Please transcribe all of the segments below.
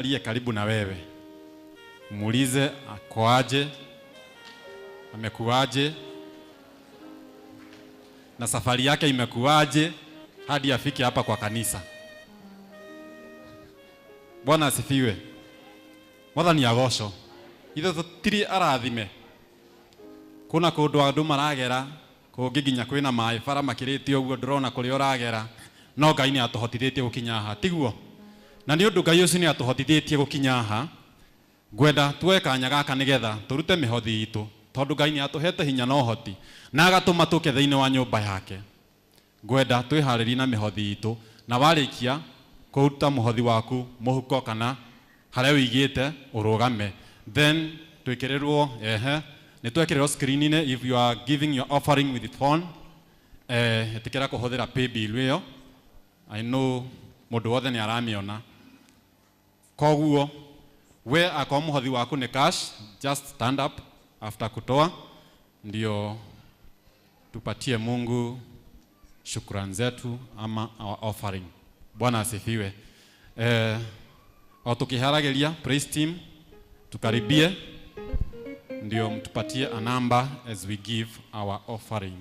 Aliye karibu na wewe muulize akoaje, amekuaje, na safari yake imekuaje hadi afike hapa kwa kanisa. Bwana asifiwe. Mwathani agocwo. Ithuĩ tũtirĩ arathime. Kuna kũndũ andũ maragera kũngĩ nginya kwĩna maĩ bara makĩrĩte ũguo ndũrona kũrĩa ũragera, no Ngai nĩ atũhotithĩtie gũkinya haha, tiguo? Na nĩ ũndũ Ngai ũcio nĩ atũhotithĩtie gũkinya haha, ngwenda tuoe kanya gaka nĩgetha tũrute mĩhothi itũ, tondũ Ngai nĩ atũhete hinya na ũhoti na agatũma tũke thĩinĩ wa nyũmba yake. Ngwenda twĩharĩrie na mĩhothi itũ, na warĩkia kũruta mũhothi waku mũhuko kana harĩa ũigĩte ũrũgame, then twĩkĩrĩrwo, ehe, nĩ twekĩrĩrwo screen-inĩ. If you are giving your offering with the phone, ĩtĩkĩra kũhũthĩra paybill ĩyo. I know mũndũ wothe nĩ aramĩona. Koguo we akorwo mũhothi waku nĩ cash, just stand up after kutoa, ndio tupatie Mungu shukrani zetu ama our offering. Bwana asifiwe. O tukiharagĩria praise team tukaribie, ndio mtupatie a number as we give our offering.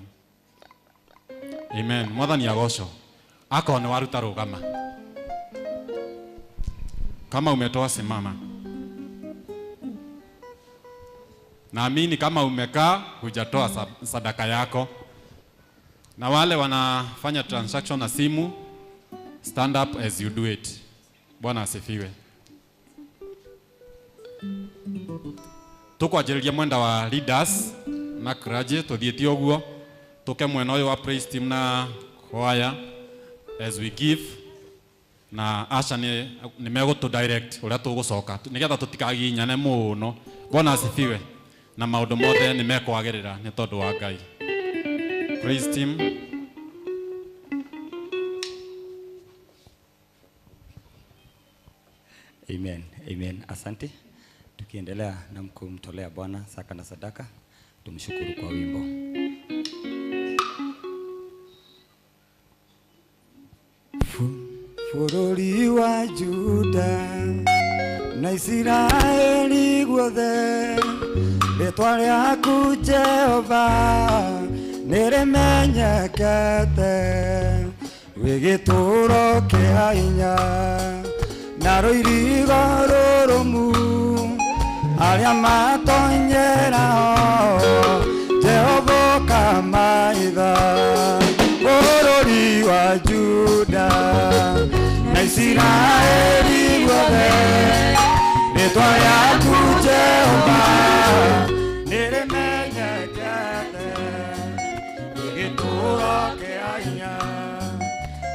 Amen. Mwathani agocwo. Akorwo nĩ waruta rũgama. Kama umetoa simama. Naamini kama umekaa hujatoa sadaka yako. Na wale wanafanya transaction na simu, stand up as you do it. Bwana asifiwe. Tukwanjĩrĩria mwenda wa leaders na clergy, tuthiĩte ũguo tuke mwena ũyũ wa praise team na choir as we give, na aca nĩ megũtũ direct ũrĩa tũgũcoka nĩgetha tũtikaginyane mũno. Bwana asifiwe. Na maũndũ mothe nĩ mekwagĩrĩra nĩ tondũ wa Ngai. Praise team. Amen. Amen. Asante. Tukiendelea na kumtolea Bwana saka na sadaka, tumshukuru kwa wimbo. Bũrũri wa Juda na Isiraeli guothe, rĩtwa rĩaku Jehova nĩrĩmenyekete, wĩ gĩtũũro kĩa hinya na rũirigo rũrũmu, arĩa matonyerao Jehova ũkamaitha. Bũrũri wa Juda na Isiraeli guothe, rĩtwa rĩaku Jehova nĩrĩmenyekete, wĩ gĩtũũro kĩa hinya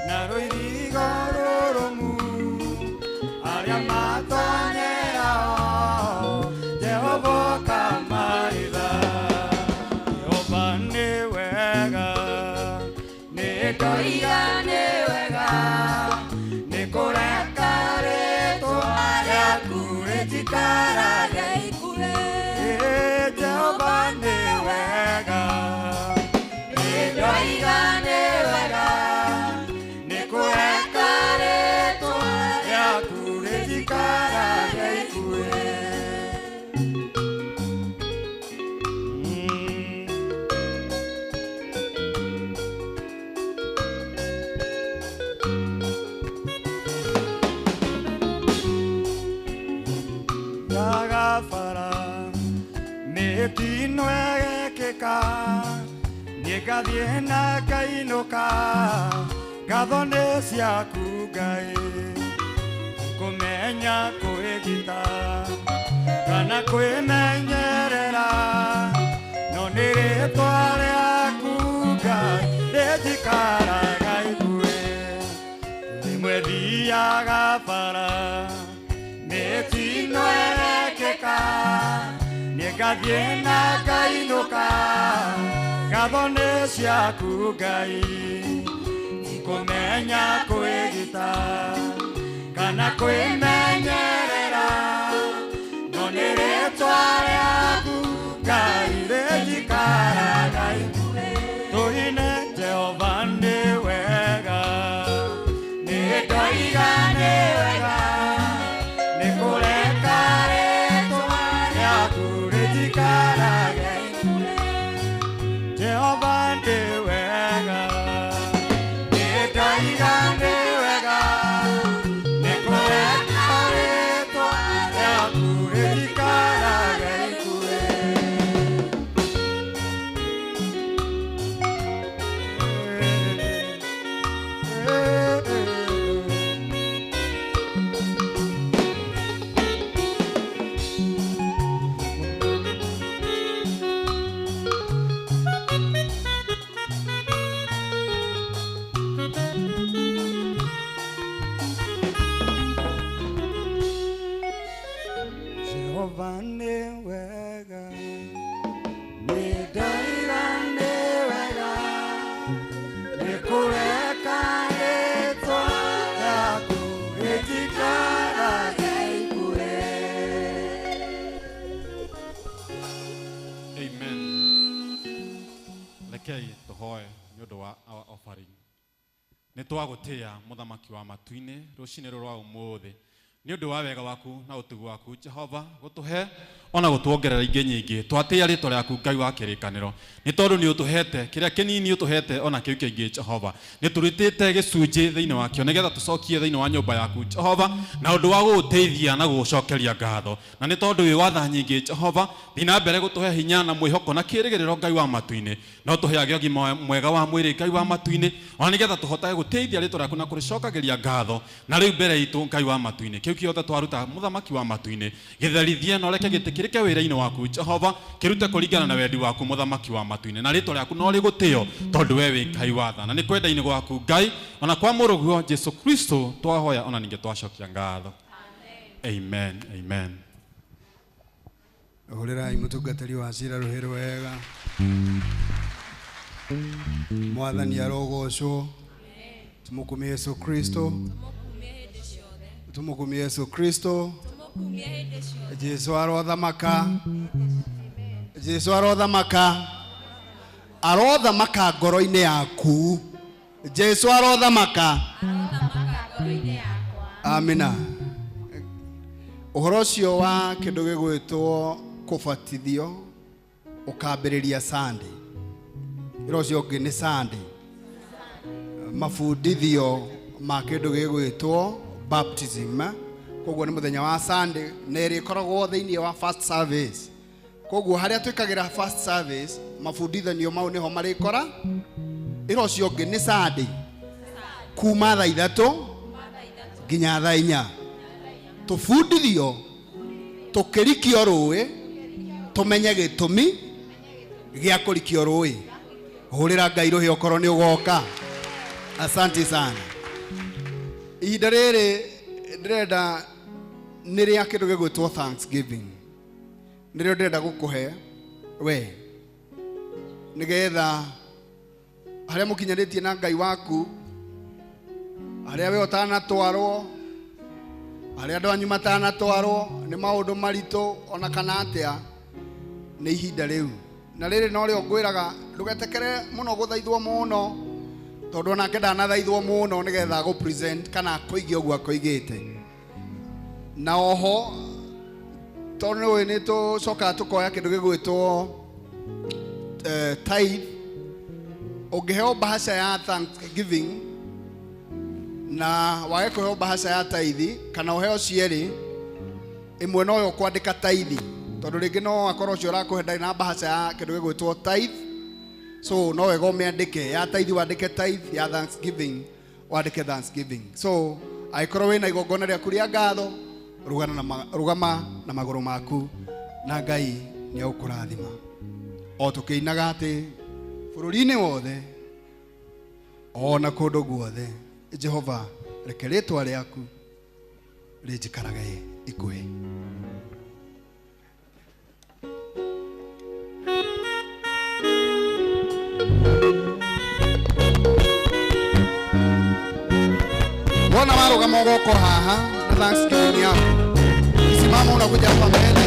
na rũirigo rũrũmu, arĩa matonyerao Jehova ũkamaitha. Jehova nĩ wega, nĩ ndoiga nĩ wega, nĩ kũreka rĩtwa rĩaku rĩtikarage ikuhĩ. Jehova nĩ wega, nĩ ndoiga nĩ wega, nĩ kũreka rĩtwa rĩaku rĩtikarage ikuhĩ. Yagabara mĩtino ĩgekĩka, niĩ ngathiĩ na ngainũka, ngatho nĩ ciaku Ngai, kũmenya kwĩgita kana kwĩmenyerera, no nĩ rĩtwa rĩaku Ngai rĩnjikaraga ikuhĩ. Rĩmwe thiaga bara mĩtino ĩgekĩka, niĩ ngathiĩ na ngainũka, ngatho nĩ ciaku Ngai, kũmenya kwĩgita kana kwĩmenyerera, no nĩ rĩtwa rĩaku Ngai rĩnjikaraga ikuhĩ. Tũine Jehova nĩ wega, nĩ ndoiga nĩ wega, nĩ Jehova nĩ wega, nĩ ndaira nĩ wega, nĩ kũreka rĩtwa rĩaku rĩtikarage ikuhĩ. Amen. Rekei tũhoe nĩ ũndũ wa our offering. Nĩ twagũtĩĩa mũthamaki wa matu-inĩ rũcinĩ rũrũ rwa ũmũthĩ nĩ ũndũ wa wega waku na ũtugi waku Jehova gũtũhe ona gũtuongerera ingĩ nyingĩ. Twatĩĩa rĩtwa rĩaku Ngai wa kĩrĩkanĩro nĩ tondũ nĩ ũtũhete kĩrĩa kĩnini ũtũhete ona kĩu kĩingĩ Jehova. Nĩ tũrutĩte gĩcunjĩ thĩinĩ wakĩo nĩgetha tũcokie thĩinĩ wa nyũmba yaku Jehova na ũndũ wa gũgũteithia na gũgũcokeria ngatho. Na nĩ tondũ wĩ watha nyingĩ Jehova, thiĩ na mbere gũtũhe hinya na mwĩhoko na kĩĩrĩgĩrĩro Ngai wa matu-inĩ. No tũheage ũgima mwega wa mwĩrĩ Ngai wa matu-inĩ ona nĩgetha tũhotage gũteithia rĩtwa rĩaku na kũrĩcokagĩria ngatho. Na rĩu mbere itũ Ngai wa matu-inĩ, kĩu kĩothe twaruta mũthamaki wa matu-inĩ gĩtherithie na ũreke gĩtĩkĩrĩke wĩra-inĩ waku Jehova, kĩrute kũringana na wendi waku mũthamaki wa matu-inĩ. Na rĩtwa rĩaku no rĩgũtĩo tondũ we wĩ Ngai wa tha. Na nĩ kwenda-inĩ gwaku Ngai ona kwa mũrũguo Jesu Kristo twahoya ona ningĩ twacokia ngatho. Amen. Amen. Hũrĩrai mũtungatĩri wa cira rũhĩ rwega. Mwathani arogocwo. Tumukumie Yesu Kristo. Tumukumie Yesu Kristo. Jesu arothamaka. Jesu arothamaka. Arothamaka ngoro-inĩ yaku. Jesu arothamaka. Amina. Ũhoro ũcio wa kĩndũ gĩgwĩtwo kũbatithio ũkambĩrĩria Sunday. Ĩra ũcio ũngĩ nĩ Sunday. Mabundithio ma kĩndũ gĩgwĩtwo baptism. Koguo nĩ mũthenya wa Sunday na ĩrĩkoragwo thĩinĩ wa first service. Koguo harĩa twĩkagĩra first service mabundithanio mau nĩho marĩkora. Ĩra ũcio ũngĩ nĩ Sunday. Kuma thaa 3 nginya thaa 4. Tũbundithio tũkĩrikio rũĩ tũmenye gĩtũmi gĩa kũrikio rũĩ. Hũrĩra Ngai rũhĩ okorwo nĩ ũgoka. Asante sana. Ihinda rĩrĩ ndĩrenda nĩ rĩa kĩndũ gĩgwĩtwo Thanksgiving. Nĩrĩo ndĩrenda gũkũhe we nĩgetha harĩa mũkinyanĩtie na Ngai waku, harĩa we ũtanatwarwo, harĩa andũ anyu matanatwarwo nĩ maũndũ maritũ ona kana atĩa, nĩ ihinda rĩu. Na rĩrĩ no rĩo ngwĩraga ndũgetekere mũno gũthaithwo mũno, tondũ onake ndanathaithwo mũno nĩgetha agũ present kana akũige ũguo akũigĩte. Na oho tondũ nĩũĩ nĩ tũcokaga tũkoya kĩndũ gĩgwĩtwo tithe. Ũngĩheo bahasha ya Thanksgiving na wage kũheo bahasha ya tithe kana ũheo cierĩ, ĩmwe noyo ũkwandĩka tithe, tondũ rĩngĩ no akorwo ũcio ũrakũhe ndarĩ na bahasha ya kĩndũ gĩgwĩtwo tithe. So no wega ũmĩandĩke ya tithe, wandĩke tithe, ya Thanksgiving wandĩke Thanksgiving. So angĩkorwo wĩna igongona rĩaku rĩa ngatho, rũgama na magũrũ maku na Ngai nĩ egũkũrathima. O tũkĩinaga atĩ bũrũri-inĩ wothe ona kũndũ guothe, Jehova reke rĩtwa rĩaku rĩnjikarage ikuhĩ. Wona warũgama ũgoka haha na Thanksgiving yaku, simama unakuja hapa mbele.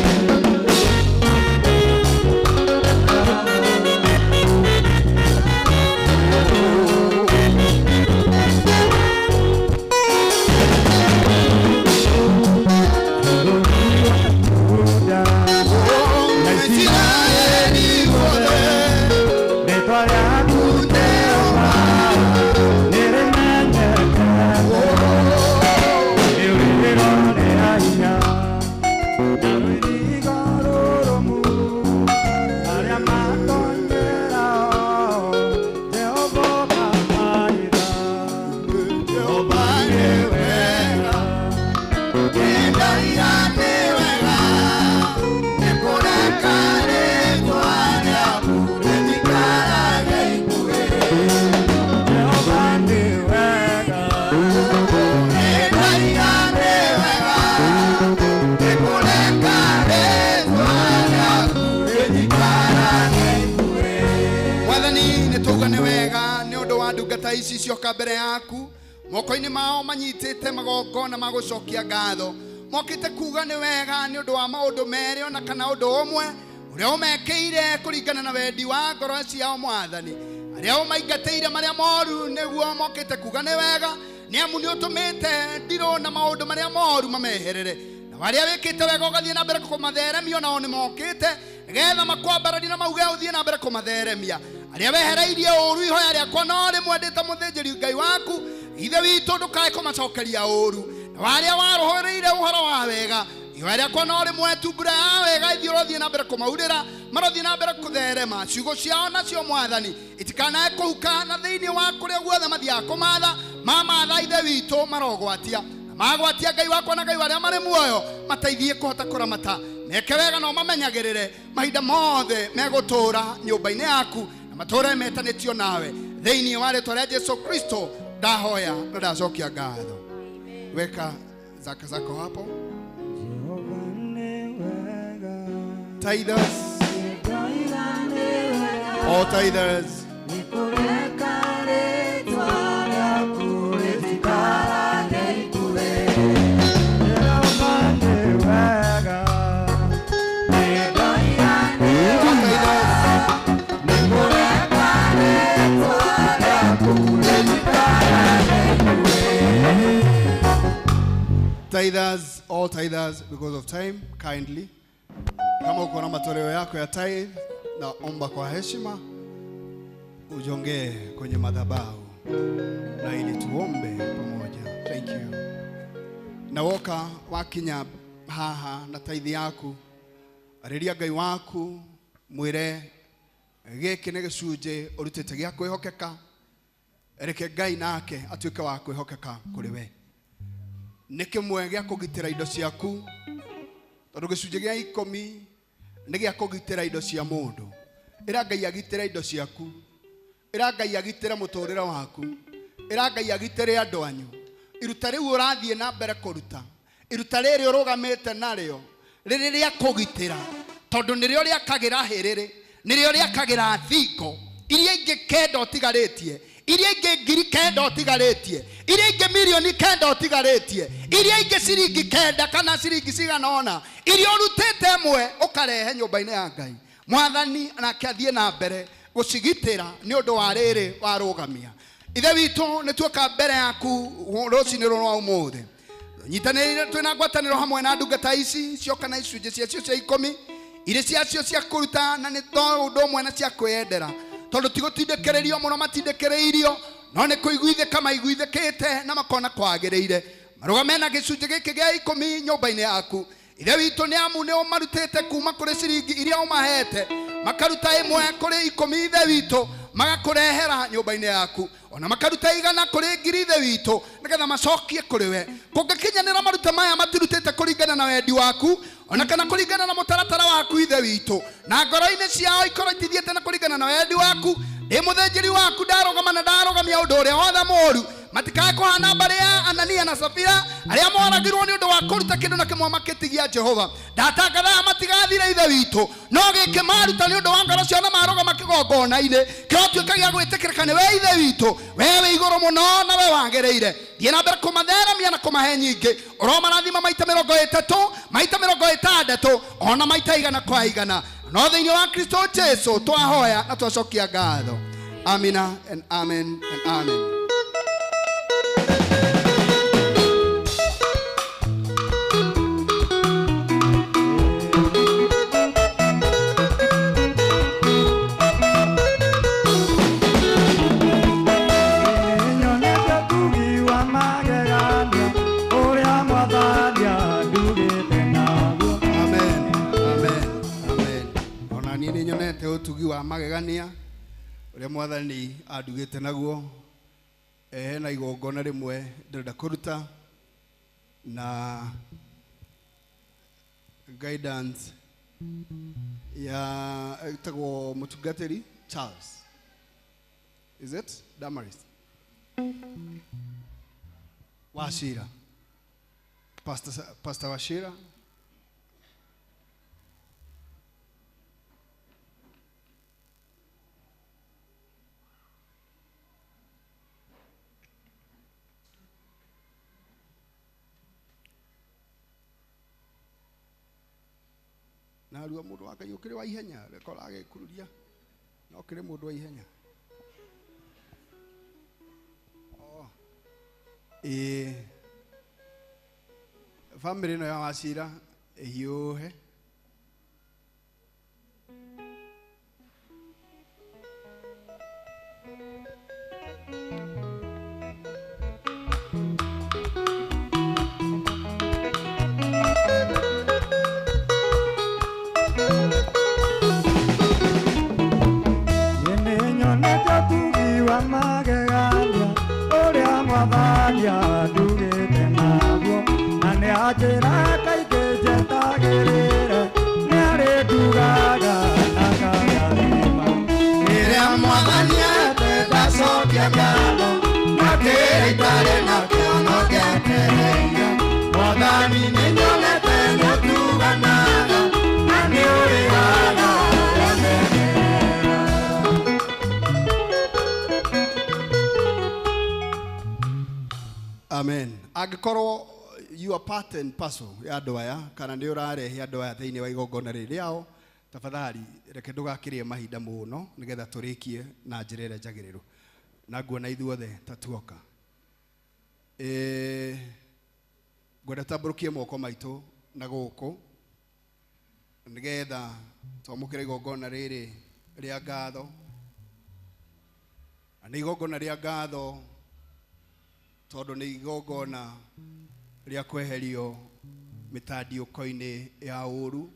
ici cioka mbere yaku moko-inĩ mao manyitĩte magongona ma gũcokia ngatho mokĩte kuga nĩ wega nĩ ũndũ wa maũndũ merĩ ona kana ũndũ ũmwe ũrĩa ũmekĩire kũringana na wendi wa ngoro ciao mwathani arĩa ũmaingatĩire marĩa moru nĩguo mokĩte kuga nĩ wega nĩ amu nĩ ũtũmĩte ndirũ na maũndũ marĩa moru mameherere na arĩa wĩkĩte wega ũgathiĩ na mbere kũmatheremia onao nĩ mokĩte nĩgetha makwambararie na mauge ũthiĩ na mbere kũmatheremia arĩa wehereirie ũru ihoya rĩakwa no rĩmwe ndĩ ta mũthĩnjĩri Ngai waku ithe witũ ndũkae kũmacokeria ũru na warĩa warũhũrĩire ũhoro wa wega ihoya rĩakwa no rĩmwe tu mbura ya wega ithiĩ ũrothiĩ na mbere kũmaurĩra marothiĩ na mbere kũtherema ciugo ciao nacio mwathani itikanae kũhuka na thĩinĩ wa kũrĩa guothe mathiaga kũmatha mamatha ithe witũ marogwatia na magwatia Ngai wakwa na Ngai wa arĩa marĩ muoyo mateithie kũhota kũramata meke wega no mamenyagĩrĩre mahinda mothe megũtũũra nyũmba-inĩ yaku na matũũre metanĩtio nawe thĩinĩ wa rĩtwa rĩa Jesu Kristo ndahoya na ndacokia ngatho. Weka zaka zako hapo. Tithers, all tithers. Tithers, all tithers, because of time, kindly. Kama uko na matoleo yako ya tithe, na omba kwa heshima, ujongee kwenye madhabahu na ili tuombe pamoja. Thank you. Na woka wakinya haha na tithe yaku, arĩria Ngai waku, mwĩre gĩkĩ nĩ gĩcunjĩ ũrutĩte gĩa kwĩhokeka, reke Ngai nake atuĩke wa kwĩhokeka kũrĩ we. Nĩ kĩmwe gĩa kũgitĩra indo ciaku, tondũ gĩcunjĩ gĩa ikũmi nĩ gĩa kũgitĩra indo cia mũndũ. Ĩra Ngai agitĩre indo ciaku, ĩra Ngai agitĩre mũtũrĩre waku, ĩra Ngai agitĩre andũ anyu. Iruta rĩu ũrathiĩ na mbere kũruta, iruta rĩrĩ ũrũgamĩte narĩo rĩrĩ rĩa kũgitĩra, tondũ nĩrĩo rĩakagĩra hĩrĩrĩ, nĩrĩo rĩakagĩra thingo iria ingĩ kenda ũtigarĩtie, iria ingĩ ngiri kenda ũtigarĩtie, iria ingĩ mirioni kenda ũtigarĩtie, iria ingĩ ciringi kenda kana ciringi cigana ũna iria ũrutĩte ĩmwe ũkarehe nyũmba-inĩ ya Ngai. Mwathani nake athiĩ na mbere gũcigitĩra nĩ ũndũ wa rĩrĩ warũgamia. Ithe witũ nĩ tuoka mbere yaku rũcinĩ rũrũ rwa ũmũthĩ, nyitanĩire twĩna ngwatanĩro hamwe na ndungata ici cioka na icunjĩ ciacio cia ikũmi irĩ ciacio cia kũruta na nĩ to ũndũ ũmwe na cia kwĩyendera, tondũ ti gũtindĩkĩrĩrio mũno matindĩkĩrĩirio no nĩ kũiguithĩka maiguithĩkĩte na makona kwagĩrĩire marũgame na gĩcunjĩ gĩkĩ gĩa ikũmi nyũmba-inĩ yaku. Ithe witũ nĩ amu nĩ ũmarutĩte kuma kũrĩ ciringi iria ũmahete makaruta ĩmwe kũrĩ ikũmi ithe witũ magakũrehera nyũmba-inĩ yaku, ona makaruta igana kũrĩ ngiri ithe witũ nĩgetha macokie kũrĩ we. Kũngĩkinyanĩra maruta maya matirutĩte kũringana na wendi waku ona kana kũringana na mũtaratara waku ithe witũ, na ngoro-inĩ ciao ikorwo itithiĩte na kũringana na wendi waku, ndĩ mũthĩnjĩri waku ndarũgama na ndarũgamia ũndũ ũrĩa wothe mũũru matikae kũhana mbarĩ ya Anania na Safira arĩa moragirwo nĩ ũndũ wa kũruta kĩndũ na kĩmwe makĩtigia Jehova. Ndatangathaga matigathire ithe witũ, no gĩkĩ maruta nĩ ũndũ wa ngoro ciao na marũgama kĩgongona-inĩ kĩrotuĩka gĩa gwĩtĩkĩrĩka nĩ we ithe witũ, we wĩ igũrũ mũno na we wagĩrĩire. Thiĩ na mbere kũmatheremia na kũmahe nyingĩ, ũromarathima maita 30, maita 60, ona maita igana kwa igana. No thĩinĩ wa Kristo Jesu twahoya na twacokia ngatho. Amina and amen and amen. Utugi wa magegania uria mwathani andugite naguo hena igongona rimwe ndĩrenda kũruta na guidance ya ĩtagwo mũtungatĩri Charles, is it Damaris Wachira, Pastor Wachira. Narua mũndũ wa Ngai ũkĩrĩ wa ihenya, reka ũragĩkururia. Na ũkĩrĩ mũndũ wa ihenya. Oh. Ĩĩ. Bamĩrĩ ĩno ya Wachira ĩhiũhe. Nĩnyonete ũtugi wa magegania ũrĩa Mwathani andugĩte naguo, na nĩanjĩra kaingĩ njetagĩrĩre, nĩarĩndugaga na akarathima. Rĩrĩa Mwathani etenda cokia ngatho, na kĩrĩa itarĩ nakĩo no ngĩetereire. Mwathani nĩnyonete nĩũtuganaga, na nĩũrĩhaga arĩa menyerera. Amen. Angĩkorwo you are part and parcel ya andũ aya, kana nĩ ũrarehe andũ aya thĩinĩ wa igongona rĩrĩ rĩao, tafadhali reke ndũgakĩrĩe mahinda mũno nĩgetha tũrĩkie na njĩra ĩrĩa njagĩrĩru. Na nguona ithuothe ta tuoka. Ngwenda tambũrũkie moko maitũ na gũkũ nĩgetha twamũkĩre igongona rĩrĩ rĩa ngatho. Na nĩ igongona rĩa ngatho tondũ nĩ igongona rĩa kweherio mĩtandiũko-inĩ ya ũru,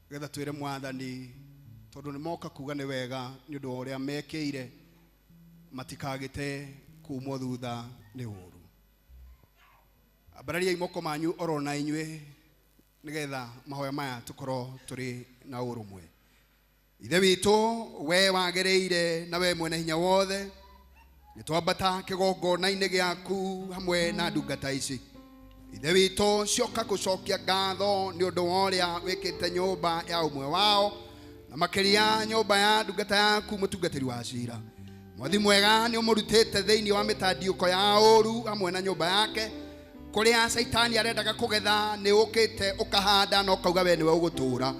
nĩgetha twĩre Mwathani tondũ nĩ moka kuga nĩ wega nĩ ũndũ wa ũrĩa mekĩire, matikagĩte kumwo thutha nĩ ũru. Ambarariai moko manyu oro na inyuĩ nĩgetha mahoya maya tũkorwo tũrĩ na ũrũmwe. Ithe witũ, we wagĩrĩire na we mwene hinya wothe, nĩtwambata kĩgongona-inĩ gĩaku hamwe na ndungata ici. Ithe witũ, cioka gũcokia ngatho nĩ ũndũ wa ũrĩa wĩkĩte nyũmba ya ũmwe wao, na makĩria nyũmba ya ndungata yaku mũtungatĩri wa cira. Mwathi mwega nĩ ũmũrutĩte thĩinĩ wa mĩtandiũko ya ũru hamwe na nyũmba yake, kũrĩa Caitani arendaga kũgetha nĩ ũkĩte ũkahanda na ũkauga we nĩwe ũgũtũũra.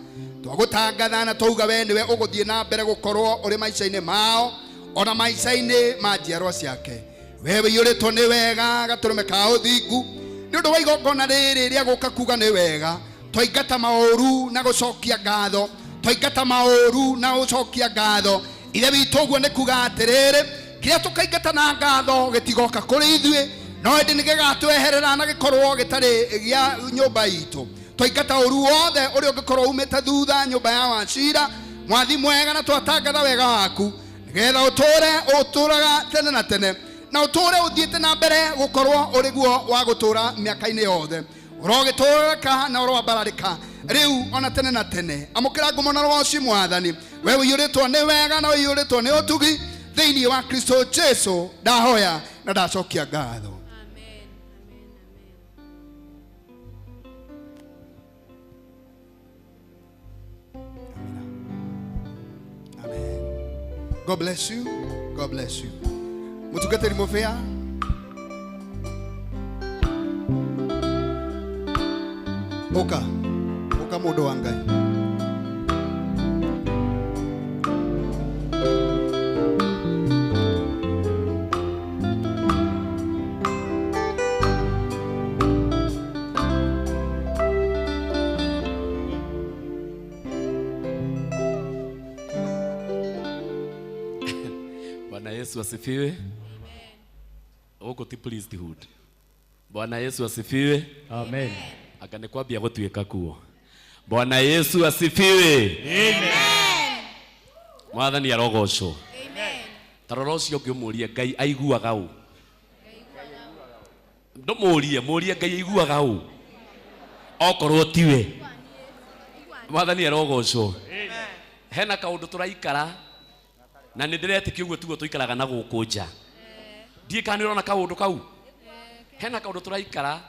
Twagũtangatha na twauga we nĩwe ũgũthiĩ na mbere gũkorwo ũrĩ maica-inĩ mao ona maica-inĩ ma njiarwa ciake. We wĩiyũrĩtwo nĩ wega gatũrũme ka ũthingu nĩ ũndũ wa igongona rĩrĩ rĩa gũka kuga nĩ wega. Twaingata maũru na gũcokia ngatho, twaingata maũru na gũcokia ngatho. Ithe witũ, ũguo nĩ kuga atĩrĩrĩ, kĩrĩa tũkaingata na ngatho gĩtigoka kũrĩ ithuĩ, no ĩndĩ nĩgĩgatweherera na gĩkorwo gĩtarĩ gĩa nyũmba itũ. Twaingata ũru wothe ũrĩa ũngĩkorwo umĩte thutha nyũmba ya Wachira. Mwathi mwega, na twatangatha wega waku nĩgetha ũtũre ũtũraga tene na tene, na ũtũre ũthiĩte na mbere gũkorwo ũrĩ guo wa gũtũra mĩaka-inĩ yothe. Ũrogĩtũrĩka na ũroambararĩka rĩu ona tene na tene. Amũkĩra ngumo na rũgoci Mwathani, we ũiyũrĩtwo nĩ wega na ũiyũrĩtwo nĩ ũtugi thĩinĩ wa Kristo Jesu. Ndahoya na ndacokia ngatho. Amen. Amen. God bless you. God bless you. Mũtungatĩri mũbĩa. Ũka. Ũka mũndũ wa Ngai. Bwana Yesu asifiwe. Gũkũ ti priesthood. Bwana Yesu asifiwe. Amen. Anga nĩ kwambia gũtuĩka kuo. Bwana Yesu asifiwe. Mwathani arogocwo. Ta rora ũcio ũngĩ ũmũrie Ngai aiguaga ũ. Ndũmũrie, mũrie Ngai aiguaga ũ. Okorwo tiwe. Mwathani arogocwo. Hena kaũndũ tũraikara na nĩ ndĩretĩkia ũguo tiguo tũikaraga na gũkũ nja. Ndiĩ kana nĩ ũrona kaũndũ kau. Hena kaũndũ tũraikara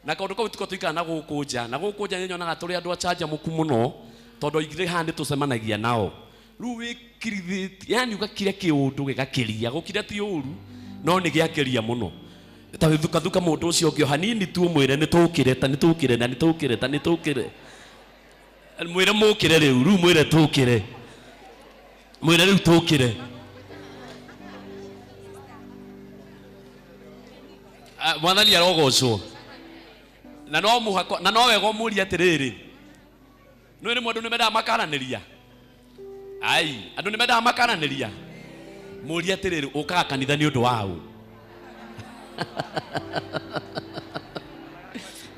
na kaũndũ kau tiko tũikara na gũkũ nja. Na gũkũ nja nĩ nyonaga tũrĩ andũ acanjamũku mũno tondũ aingĩ haha nĩ tũcemanagia nao. Rĩu wĩkirithĩtie, yani ũgakira kĩũndũ gĩgakĩria, gũkira ti ũru no nĩ gĩakĩria mũno. Ta thukathuka mũndũ ũcio ũngĩ o hanini tu ũmwĩre nĩ tũkĩre ta nĩ tũkĩre na nĩ tũkĩre ta nĩ tũkĩre. Mwĩre mũkĩre rĩu, rĩu mwĩre tũkĩre. Mwĩre rĩu tũkĩre. Ah, Mwathani arogocwo. Na no mũhaka na no wega ũmũrie atĩrĩrĩ. Nĩ rĩmwe andũ nĩ mendaga makaranĩria. Ai, andũ nĩ mendaga makaranĩria. Mũrie atĩrĩrĩ, ũkaga kanitha nĩ ũndũ wa ũ?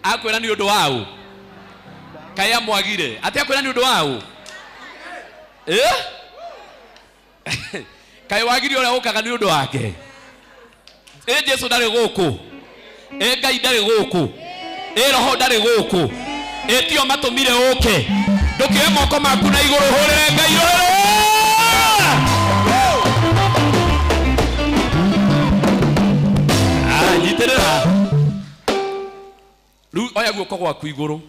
Akwĩra nĩ ũndũ wa ũ? Kaĩ amwagire? Atĩ akwĩra nĩ ũndũ wa ũ? Eh? Kaĩ wagire ũrĩa ũkaga nĩ ũndũ wake? Ĩ Jesu ndarĩ gũkũ? Ĩ Ngai ndarĩ gũkũ? Ĩ Roho ndarĩ gũkũ? Ĩ tio matũmire ũke? Ndũkĩoe moko maku na igũrũ hũrĩre Ngai rũhĩ. Ah, nyitĩrĩra. Rĩu oya guoko gwaku igũrũ.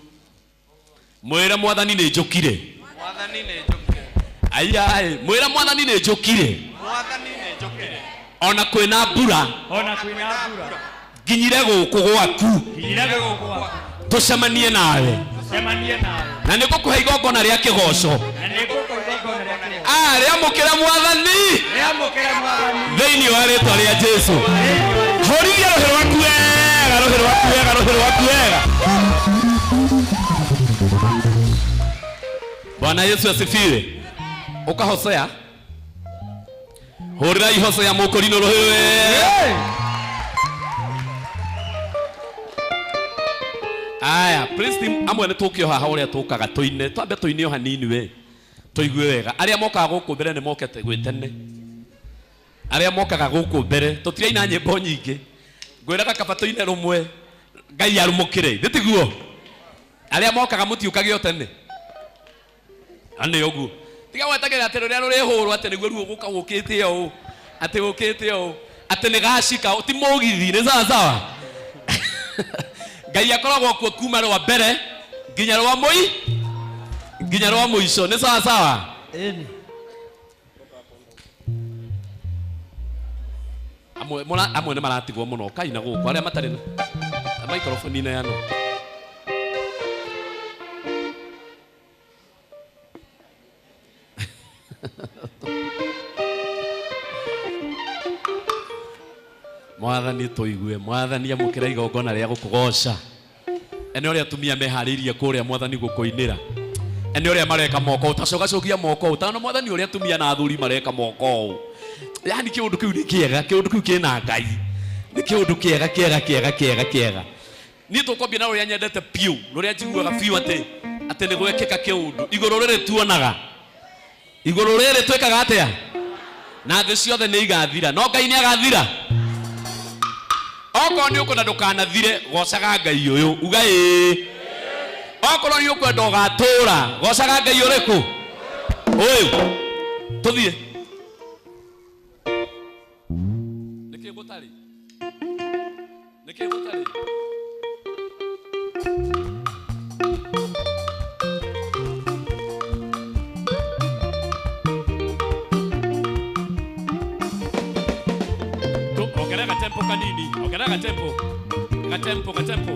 Mwĩre Mwathani nĩ njũkire. Mwathani nĩ njũkire. Aiyaĩ, mwĩre Mwathani nĩ njũkire. Mwathani nĩ njũkire. Ona kwĩna mbura, Ona kwĩna mbura. nginyire gũkũ gwaku. Nginyire gũkũ gwaku. Tũcemanie nawe. Tũcemanie nawe. Na nĩ ngũkũhe igongona rĩa kĩgoco. Na nĩ ngũkũhe igongona rĩa kĩgoco. Ah, rĩamũkĩre Mwathani. Rĩamũkĩre Mwathani. Thĩinĩ wa rĩtwa rĩa Jesu. Hũrithia rũhĩ rwaku wega, rũhĩ rwaku wega, rũhĩ rwaku wega. Bwana Yesu asifiwe. Ũka Hosea. Hũrĩrai Hosea mũkũrinũ rũhĩ wega. Aya, praise team amwe nĩ tũkĩo haha ũrĩa tũkaga tũine, twambe tũine o hanini we. Tũigue wega. Arĩa mokaga gũkũ mbere nĩ mokete gwĩ tene. Arĩa mokaga gũkũ mbere tũtiraina nyĩmbo nyingĩ. Ngwĩraga kaba tũine rũmwe Ngai arumũkĩre. Nĩ tiguo? Arĩa mokaga mũtiũkage o tene. Na nĩ ũguo. Tiga gwetagĩrĩra atĩ rũrĩa rũrĩhũrwo atĩ nĩguo ruo gũka gũkĩte ũũ. Atĩ gũkĩte ũũ. Atĩ nĩ gacika, ti mũgithi, nĩ sawa sawa. Ngai akoragwo kuo kuma rwa mbere nginya rwa mũi nginya rwa mũico, nĩ sawa sawa. Ĩni. Amwe amwe nĩ maratigwo mũno kai na gũkũ arĩa matarĩ na microphone ineanwo. Mwathani tũigue, Mwathani amũkĩra igongona rĩa gũkũgoca. Ene ũrĩa atumia meharĩirie kũrĩa Mwathani gũkũinĩra. Ene ũrĩa mareka moko ũũ, tacogacogia moko ũũ, tano Mwathani ũrĩa atumia na athuri mareka moko ũũ. Yaani kĩũndũ kĩu nĩ kĩega, kĩũndũ kĩu kĩna Ngai. Nĩ kĩũndũ kĩega kĩega kĩega kĩega kĩega. Niĩ tũkwambia na rũrĩa nyendete biũ, rũrĩa njiguaga biũ atĩ atĩ nĩ gwekĩka kĩũndũ. Igũrũ rĩrĩ tuonaga. Igũrũ rĩrĩ twĩkaga atĩa? Na thĩ ciothe nĩ igathira. No Ngai nĩ agathira. Okorwo nĩ ũkwenda ndũkanathire, gocaga Ngai ũyũ. Uga ĩĩ. Okorwo nĩ ũkwenda ũgatũra, gocaga Ngai ũrĩkũ? Ũyũ. Tũthiĩ. Nĩkĩ gũtarĩ? Nĩkĩ gũtarĩ? Ongerera gatempo kanini, ongerera gatempo. Gatempo, gatempo.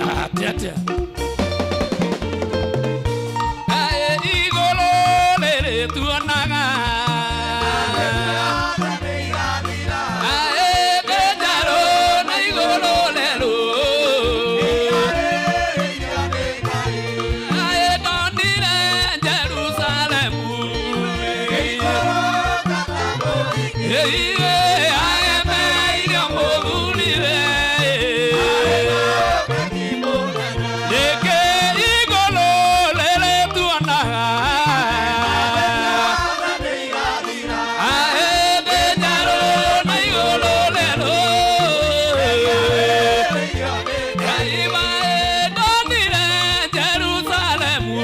Ah, atia, atia. Ae igũrũ rĩrĩ tuonaga. Ae njerũ na igũrũ rĩerũ. Ae ndonire Jerusalemu. Ĩĩ, ae meirio mũthuriwe. Rĩngĩ igũrũ rĩrĩ tuonaga. Ae thĩ njerũ na igũrũ rĩerũ. Ngai mae ndonire Jerusalemu.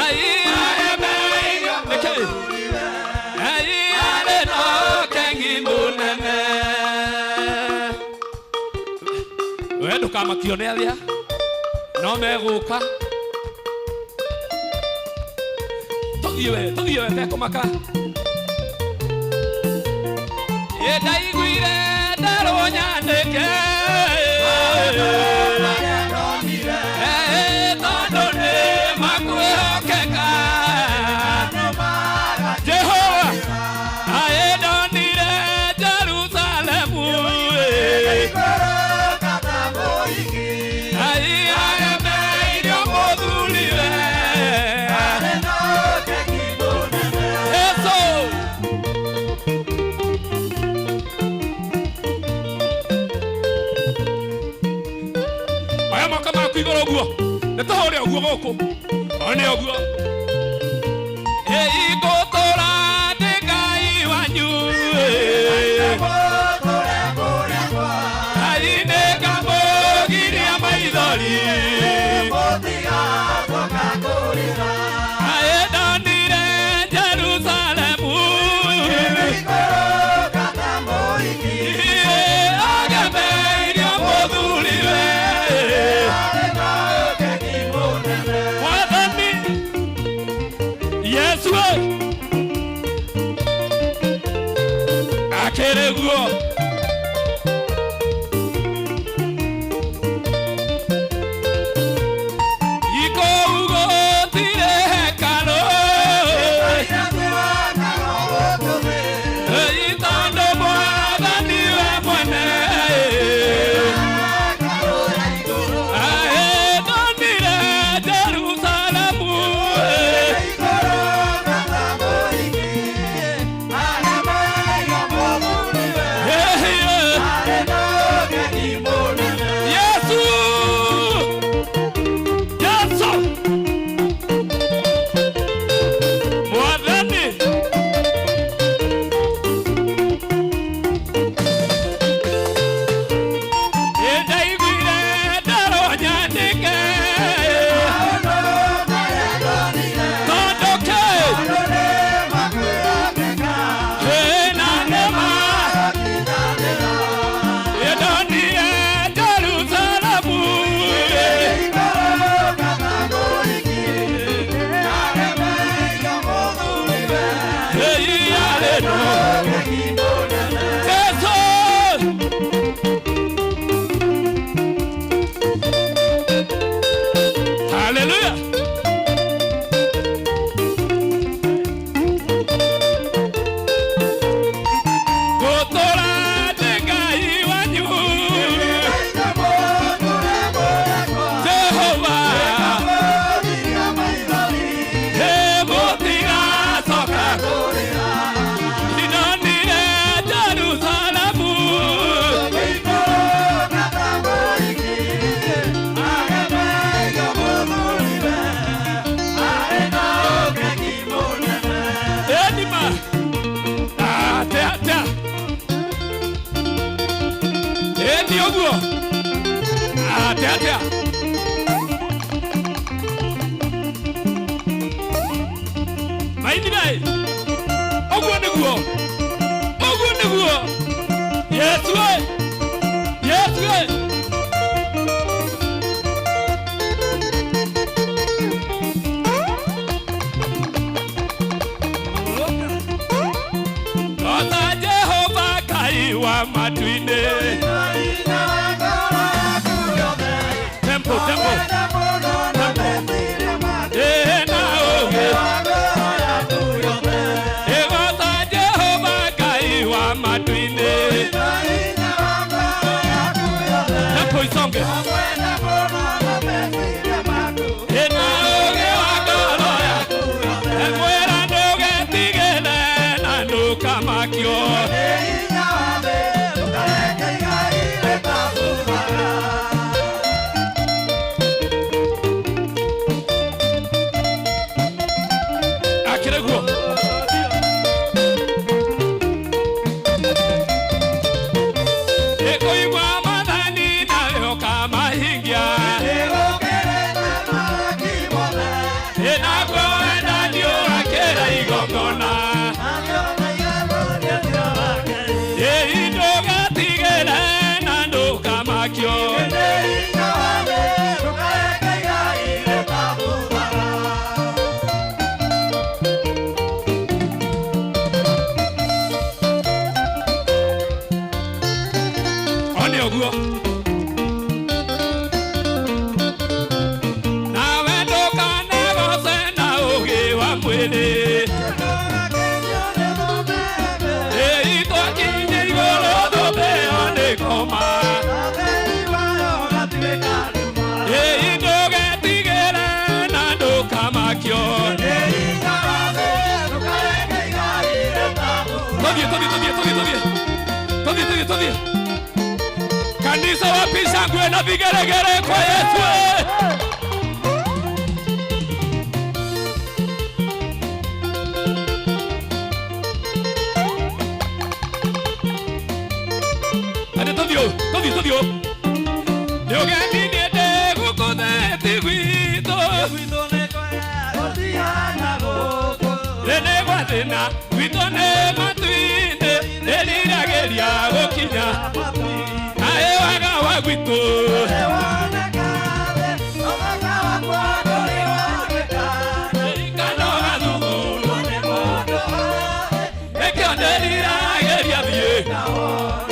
Ai, ae meirio, nĩkĩ? Ai, arĩ na ũkengi mũnene. We ndũkamakio nĩ arĩa no megũka. Tũthiĩ we, tũthiĩ we tekũmaka. Ndaiguire nderwo nyandĩke tondũ nĩ makwĩhokeka Jehova aĩ ndonire Jerusalemu ai agemeirio mũthuriwe Yesu. Oya moko maku igũrũ ũguo nĩ tũhũre ũguo gũkũ one ũguo ĩigũtũra ndĩ Ngai wanyu Ngai nĩ ngamũgiria maithori Aĩ ndonire Jerusalemu agemeirio mũthuriwe Mwathani Yesu akĩrĩ guo ikũu gũtirĩ hekarũ tondũ Mwathani we mwene aĩ ndonire Jerusalemu. Yesu Yesu Mwathani ndaiguire nderwo nyandĩke tondũ kĩ ĩna nĩma ndonire Jerusalemu. Yesu. Hallelujah. Gũtũra ndĩ Ngai wanyu Jehova mũtigacoka ndonire Jerusalemu. Enima atia atia eni ũguo atia atia mainire ũguo nĩguo ũguo nĩguo Yesu ĩ Yesu ĩ. Ota Jehova Ngai wa matu-inĩ. Tempo, tempo. Ĩ na ũũgĩ. Ĩgota Jehova Ngai wa matu-inĩ. Tempo isonge. Ĩ na ũũgĩ wa ngoro yaku. Mwĩra ndũgetigĩre na ndũkamakio. Akĩrĩ guo. Ĩkũigua maathani nawe ũkamahingia. Ĩnaguo wendani ũgakĩra igongona. Ũguo nawe ndũkanegoce na ũgĩ wa mwĩrĩ. Ĩĩ twakinye igũrũ tũtheo nĩ koma. Ĩĩ ndũgetigĩre na ndũkamakio. Tũthiĩ tũthiĩ tũthiĩ tũthiĩ tũthiĩ tũthiĩ tũthiĩ tũthiĩ. Kanisa wapi shangwe na vigeregere kwa Yesu. Ande tũthiĩ tũthiĩ tũthiĩ. Nĩũgeni ndĩ gũkũ thĩ gwitũ. Nĩ gwathĩna gwitũ nĩ matu-inĩ nĩriragĩria gũkinya. Aĩ waga wa gwitũ. Kano gathugundwo nĩkĩo ndĩriragĩria thiĩ.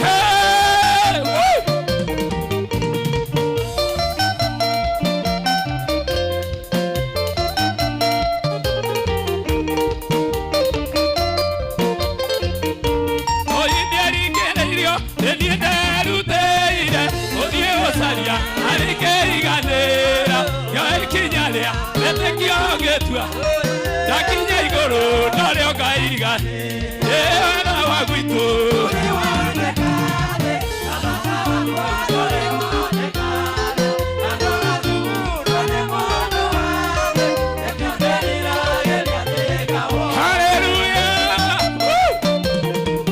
Hey! Woo! Oindiarikĩrĩirio nĩniĩ nderutĩire ũthiĩ gũcaria arĩkĩriganĩra yo ikinya rĩa wĩtĩkio ngĩtua ndakinya igũrũ norĩo ngaiga ĩ wega wa gwitũ. Hallelujah! Woo!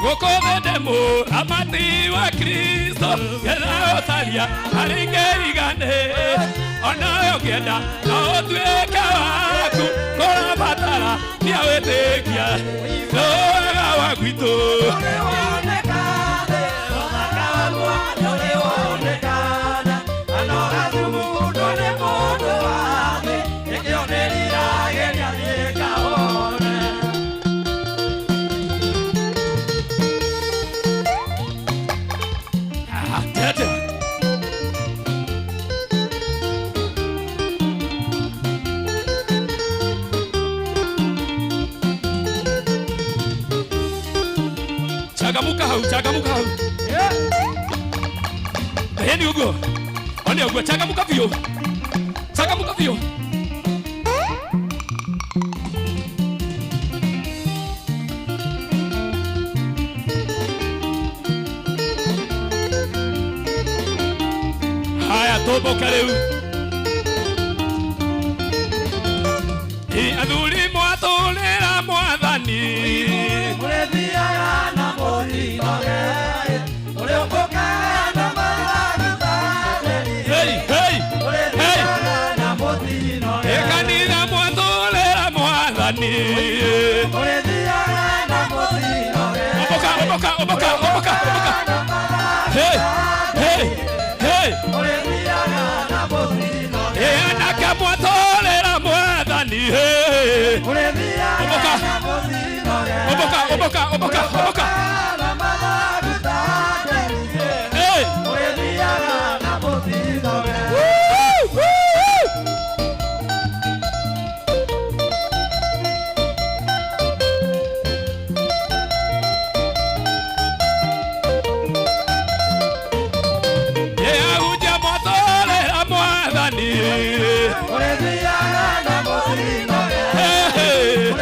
Gũkũ thĩ ndĩ mũramati wa Kristo getha ũcaria arĩkĩrigane onawe ũngĩenda no ũtuĩke waku kũrabatara nia wĩtĩkia nĩ wega wa gwitũ. Ah, tete. Changamuka hau, changamuka hau. Ĩni ũguo. One ũguo, changamuka biũ. Changamuka biũ. Haya tũmbũke rĩu. Ĩ athuri mwatũrĩra mwathani. Hey, hey, hey. Ĩ kanitha mwatũrĩra mwathani. Oboka, oboka, oboka, oboka, oboka. Hey, hey, hey. Ĩ anake mwatũrĩra mwathani. Hey. Oboka, oboka, oboka, oboka, oboka. Hey. Woo, woo, woo. Ĩ ahunjia mwatũrĩra mwathani. Hey, hey.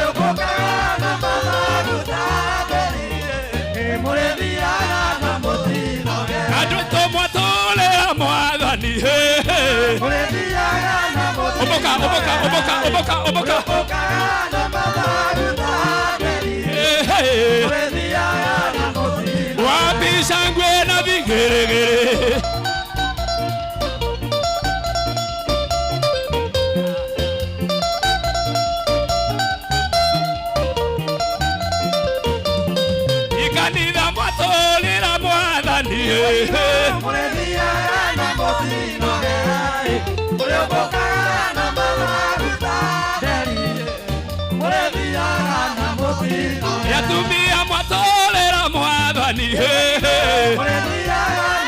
Andũ aitũ mwatũrĩra mwathani. Hey, hey. Oboka, oboka, oboka, oboka, oboka. Hey, hey. Wapi shangwe na vigeregere. Ikanitha mwatũrĩra mwathani. Mũrĩthiaga na mũtinoge, mũrĩũmbũkaga. Mwathani hey, hey.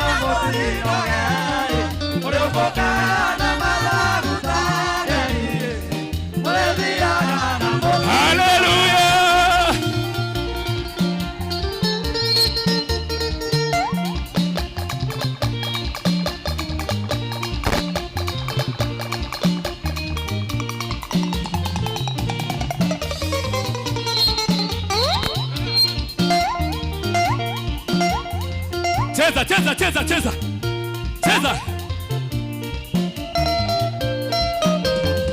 Hallelujah. Cheza, cheza, cheza, cheza. Cheza.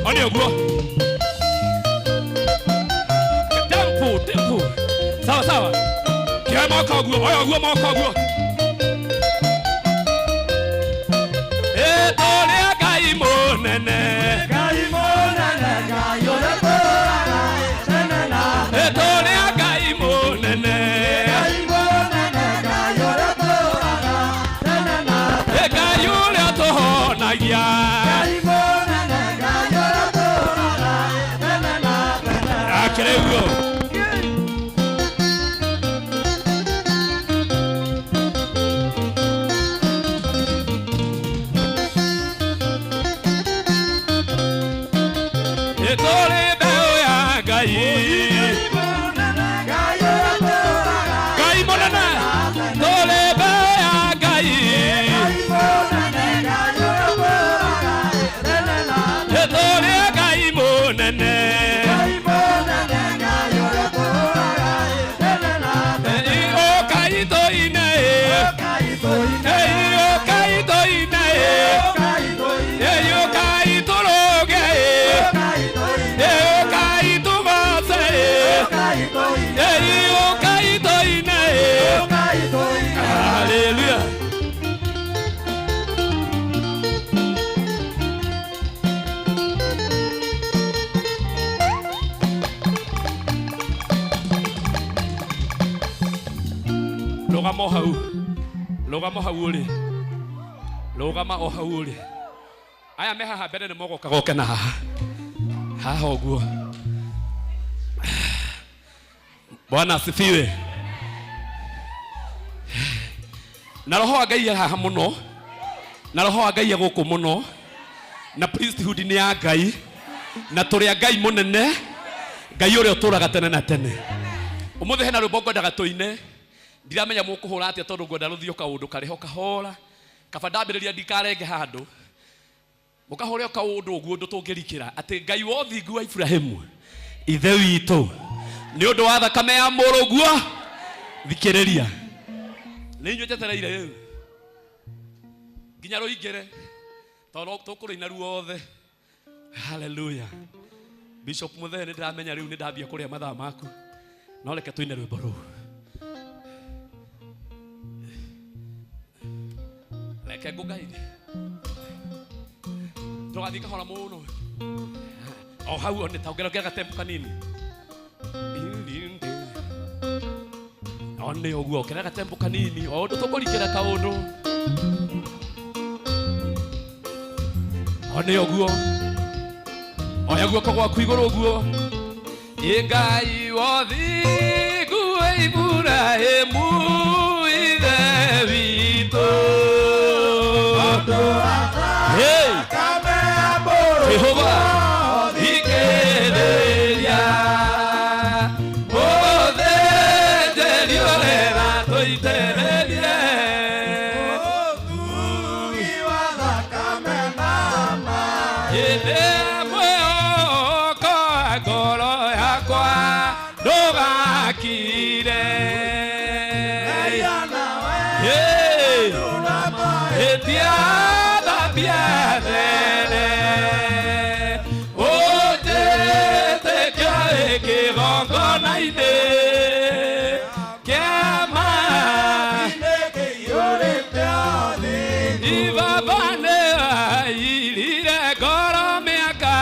Oni oguo. Tempo, tempo. Sawa, sawa. Kioe moko oguo, oya oguo, moko oguo. Tũrĩ Ngai mũnene. Tũrĩ Ngai mũnene. Ngai ũrĩa tũhonagia. Akĩrĩ guo. Tũrĩ mbeũ ya Ngai. Ngai mũnene. Tũrĩ mbeũ ya Ngai. Tũrĩ Ngai mũnene. Ũkai tũine. Ũkai tũine. Ũkai tũrũge. Ũkai tũgoce. Ũkai tũine. Hallelujah. Rũgama o hau. Rũgama o hau ũrĩ. Rũgama o hau ũrĩ. Aya me haha mbere nĩ mogoka goke na haha. Haha ũguo. Bwana asifiwe. Na roho wa Ngai haha mũno. Na roho wa Ngai gũkũ mũno. Na priesthood nĩ ya Ngai. Na tũrĩ a Ngai mũnene. Ngai ũrĩa ũtũũraga tene na tene. Ũmũthĩ hena rwĩmbo ngwendaga tũine. Ndiramenya mũkũhũra atĩa tondũ ngwenda rũthiĩ o kaũndũ karĩho kahora. Kaba ndambĩrĩria ndikarenge handũ. Mũkahũre o kaũndũ ũguo ũndũ tũngĩrikĩra atĩ Ngai wa ũthingu wa Iburahĩmu ithe witũ nĩ ũndũ wa thakame ya mũrũguo. Thikĩrĩria, nĩ inyuĩ njetereire rĩu nginya rũingĩre tondũ tũkũrũina ruothe. Hallelujah. Bishop Muthee nĩ ndĩramenya rĩu nĩ ndambia kũrĩa mathaa maku, no reke tũine rwĩmbo rũu. Reke ngũgaire. Ndũgathiĩ kahora mũno. O hau nĩ ta ongerera gatempo kanini. O nĩ ũguo, ongerera gatempo kanini. O ũndũ tũkũrikĩra kaũndũ. O nĩ ũguo. Oya guoko gwaku igũrũ ũguo. Ĩ Ngai wa ũthingu wa Iburahĩmu ithe witũ. Hey! Jehova thikĩrĩria. Mũthĩnjĩri ũrĩa tũitĩrĩrie. Hĩndĩ mwĩhoko wa ngoro yakwa ndũgakire. Hey! Ĩtia thambia tene. Ũnjĩtĩkia kĩgongona-inĩ kĩa ma. Ibaba nĩ wairire ngoro mĩaka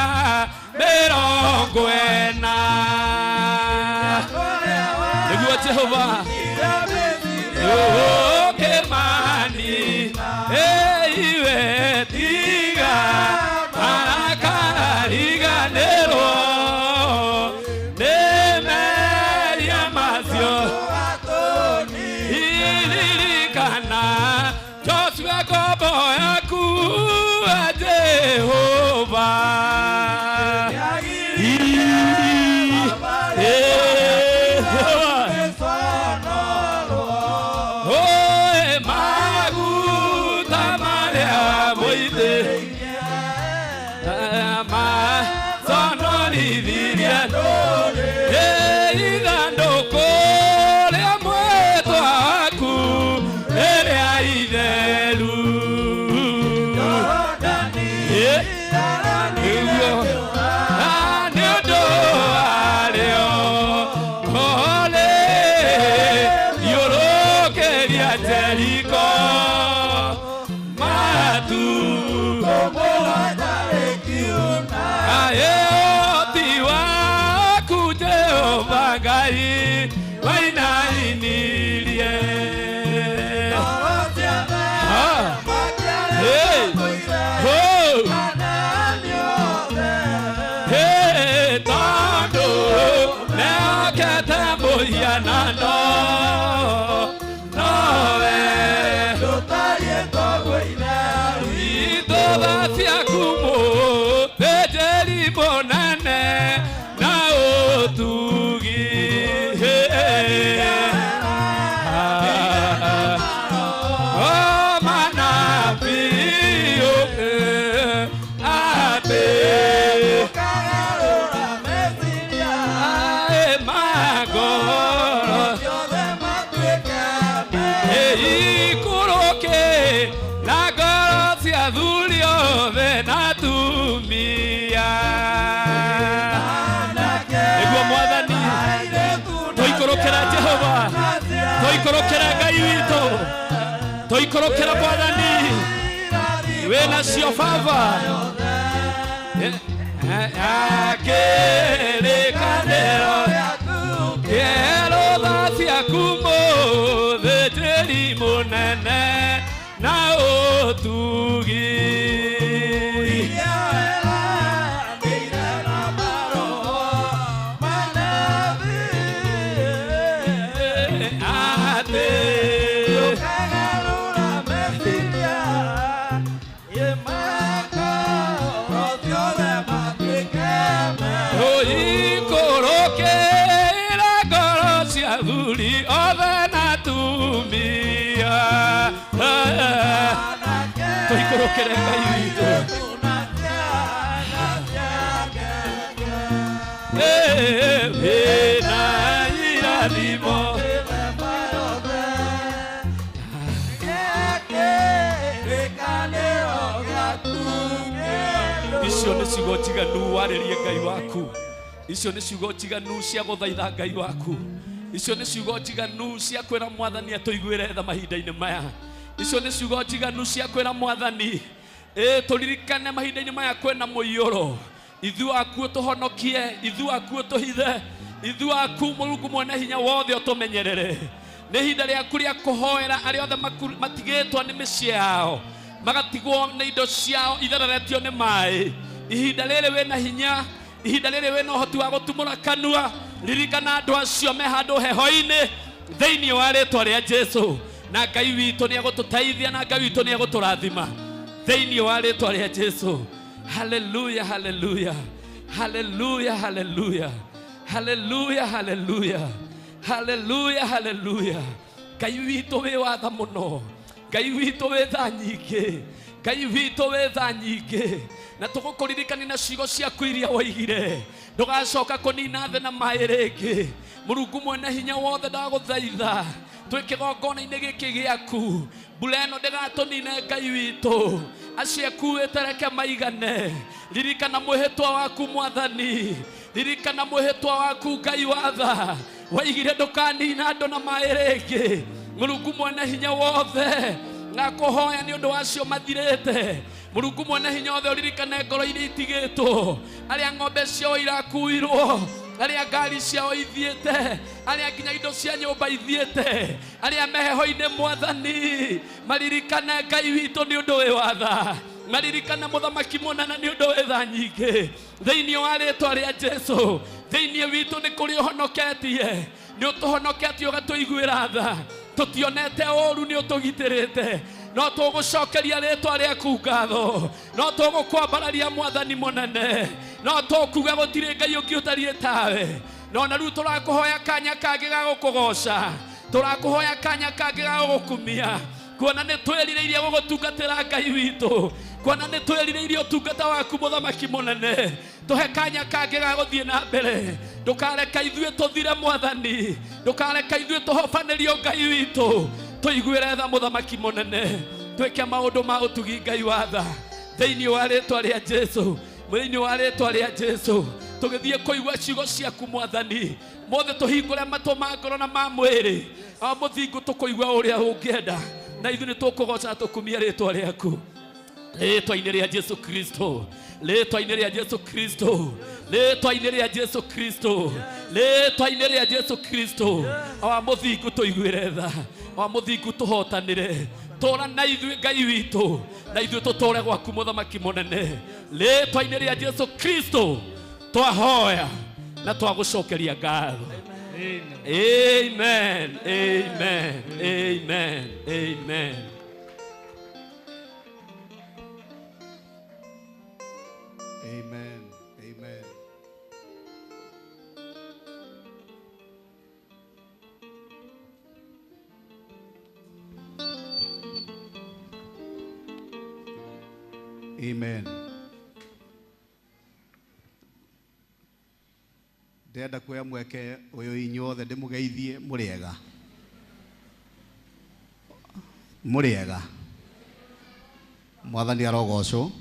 40. Nĩguo Jehova ũkĩmani iwe tiga marakariganĩrwo nĩ mehia macio. mũtheru. Nĩguo. Ah, nĩ ũndũ warĩo Ole, thiũrũkĩria Jeriko matu Ae, ũhoti waku Jehova Ngai wainainirie. Ah. Hey. Ho. Hey, tondũ mehokete mũhianano nowe itũtha ciaku mũthĩnjĩri mũnene na ũtugi. Oh, manabii atĩ ae magoro ikũrũke na ngoro cia athuri othe na atumia. Nĩguo Mwathani, tũikũrũkĩra Jehova, tũikũrũkĩra Ngai witũ, tũikũrũkĩra Mwathani wĩnacio Baba. Akĩrĩkanĩro kĩerũ tha ciaku mũthĩnjĩri mũnene na ũtugi. Atĩ ũikũrũkĩra ngoro cia athuri othe na atumia. Tũikũrũkĩre Ngai witũ. Wĩna irathimo. Icio nĩ ciugo njiganu warĩrie Ngai waku. Icio nĩ ciugo njiganu cia gũthaitha Ngai waku. Icio nĩ ciugo njiganu cia kwĩra Mwathani atũiguĩre tha mahinda-inĩ maya. Icio nĩ ciugo njiganu cia kwĩra Mwathani tũririkane mahinda-inĩ maya kwĩna mũiyũro. Ithuĩ akuũ tũhonokie, ithuĩ akuũ tũhithe, ithuĩ aku Mũrungu mwene hinya wothe ũtũmenyerere. Nĩ ihinda rĩaku rĩa kũhoera arĩa othe matigĩtwo nĩ mĩciĩ yao, magatigwo nĩ indo ciao ithereretio nĩ maĩ. Ihinda rĩrĩ wĩna hinya, ihinda rĩrĩ wĩna ũhoti wa gũtumũra kanua, ririkana andũ acio me handũ heho-inĩ thĩinĩ wa rĩtwa rĩa Jesu. Na Ngai witũ nĩ egũtũteithia, na Ngai witũ nĩ egũtũrathima thĩinĩ wa rĩtwa rĩa Jesu. Haleluya, haleluya, haleluya, haleluya, haleluya, haleluya, haleluya, haleluya. Ngai witũ wĩ watha mũno, Ngai witũ wĩ tha nyingĩ, Ngai witũ wĩ tha nyingĩ. Na tũgũkũririkania na ciugo ciaku iria woigire, ndũgacoka kũnina thĩ na maĩ rĩngĩ. Mũrungu mwene hinya wothe, ndagũthaitha twĩ kĩgongona-inĩ gĩkĩ gĩaku, mbura ĩno ndĩgatũnine Ngai witũ. Acio akuĩte reke maigane. Ririkana mwĩhĩtwa waku Mwathani, ririkana mwĩhĩtwa waku Ngai wa tha. Waigire ndũkanina andũ na maĩ rĩngĩ. Mũrungu mwene hinya wothe, ngakũhoya nĩ ũndũ wacio mathirĩte. Mũrungu mwene hinya wothe, ũririkane ngoro iria itigĩtwo, arĩa ng'ombe ciao irakuirwo, arĩa ngari ciao ithiĩte, arĩa nginya indo cia nyũmba ithiĩte, arĩa meheho-inĩ Mwathani, maririkane Ngai witũ nĩ ũndũ wĩ watha. Maririkane Mũthamaki mũnene nĩ ũndũ wĩ tha nyingĩ. Thĩinĩ wa rĩtwa rĩa Jesu, thĩinĩ witũ nĩ kũrĩ ũhonoketie, nĩ ũtũhonoketie ũgatũiguĩra tha. Tũtionete ũũru, nĩ ũtũgitĩrĩte. No tũgũcokeria rĩtwa rĩaku ngatho, no tũgũkwambararia Mwathani mũnene, no tũkuga gũtirĩ Ngai ũngĩ ũtariĩ tawe. No na rĩu tũrakũhoya kanya kangĩ ga gũkũgoca, tũrakũhoya kanya kangĩ ga gũgũkumia, kuona nĩ twĩrirĩirie gũgũtungatĩra Ngai witũ, kuona nĩ twĩrirĩirie ũtungata waku Mũthamaki mũnene. Tũhe kanya kangĩ ga gũthiĩ na mbere. Ndũkareka ithuĩ tũthire Mwathani, ndũkareka ithuĩ tũhobanĩrio Ngai witũ. Tũiguĩre tha Mũthamaki mũnene, Twĩke maũndũ ma ũtugi Ngai wa tha. Thĩinĩ wa rĩtwa rĩa Jesu, thĩinĩ wa rĩtwa rĩa Jesu, tũgĩthiĩ kũigua ciugo ciaku Mwathani. Mothe tũhingũre matũ ma ngoro na ma mwĩrĩ. O mũthingu tũkũigua ũrĩa ũngĩenda. Na ithuĩ nĩtũkũgoca na tũkumie rĩtwa rĩaku. Rĩtwa-inĩ rĩa Jesu Kristo, rĩtwa-inĩ rĩa Jesu Kristo, rĩtwa-inĩ rĩa Jesu Kristo, rĩtwa-inĩ rĩa Jesu Kristo. Awa mũthingu tũiguĩre tha, awa mũthingu tũhotanĩre. Tũra na ithuĩ Ngai witũ, na ithuĩ tũtũre gwaku mũthamaki mũnene. Rĩtwa-inĩ rĩa Jesu Kristo twahoya na twagũcokeria ngatho. Amen, amen, amen, amen. Amen. Amen. Amen. Ndĩrenda kuoya mweke ũyũ inyuothe ndĩmũgeithie mũrĩega. Mũrĩega. Mwathani arogocwo.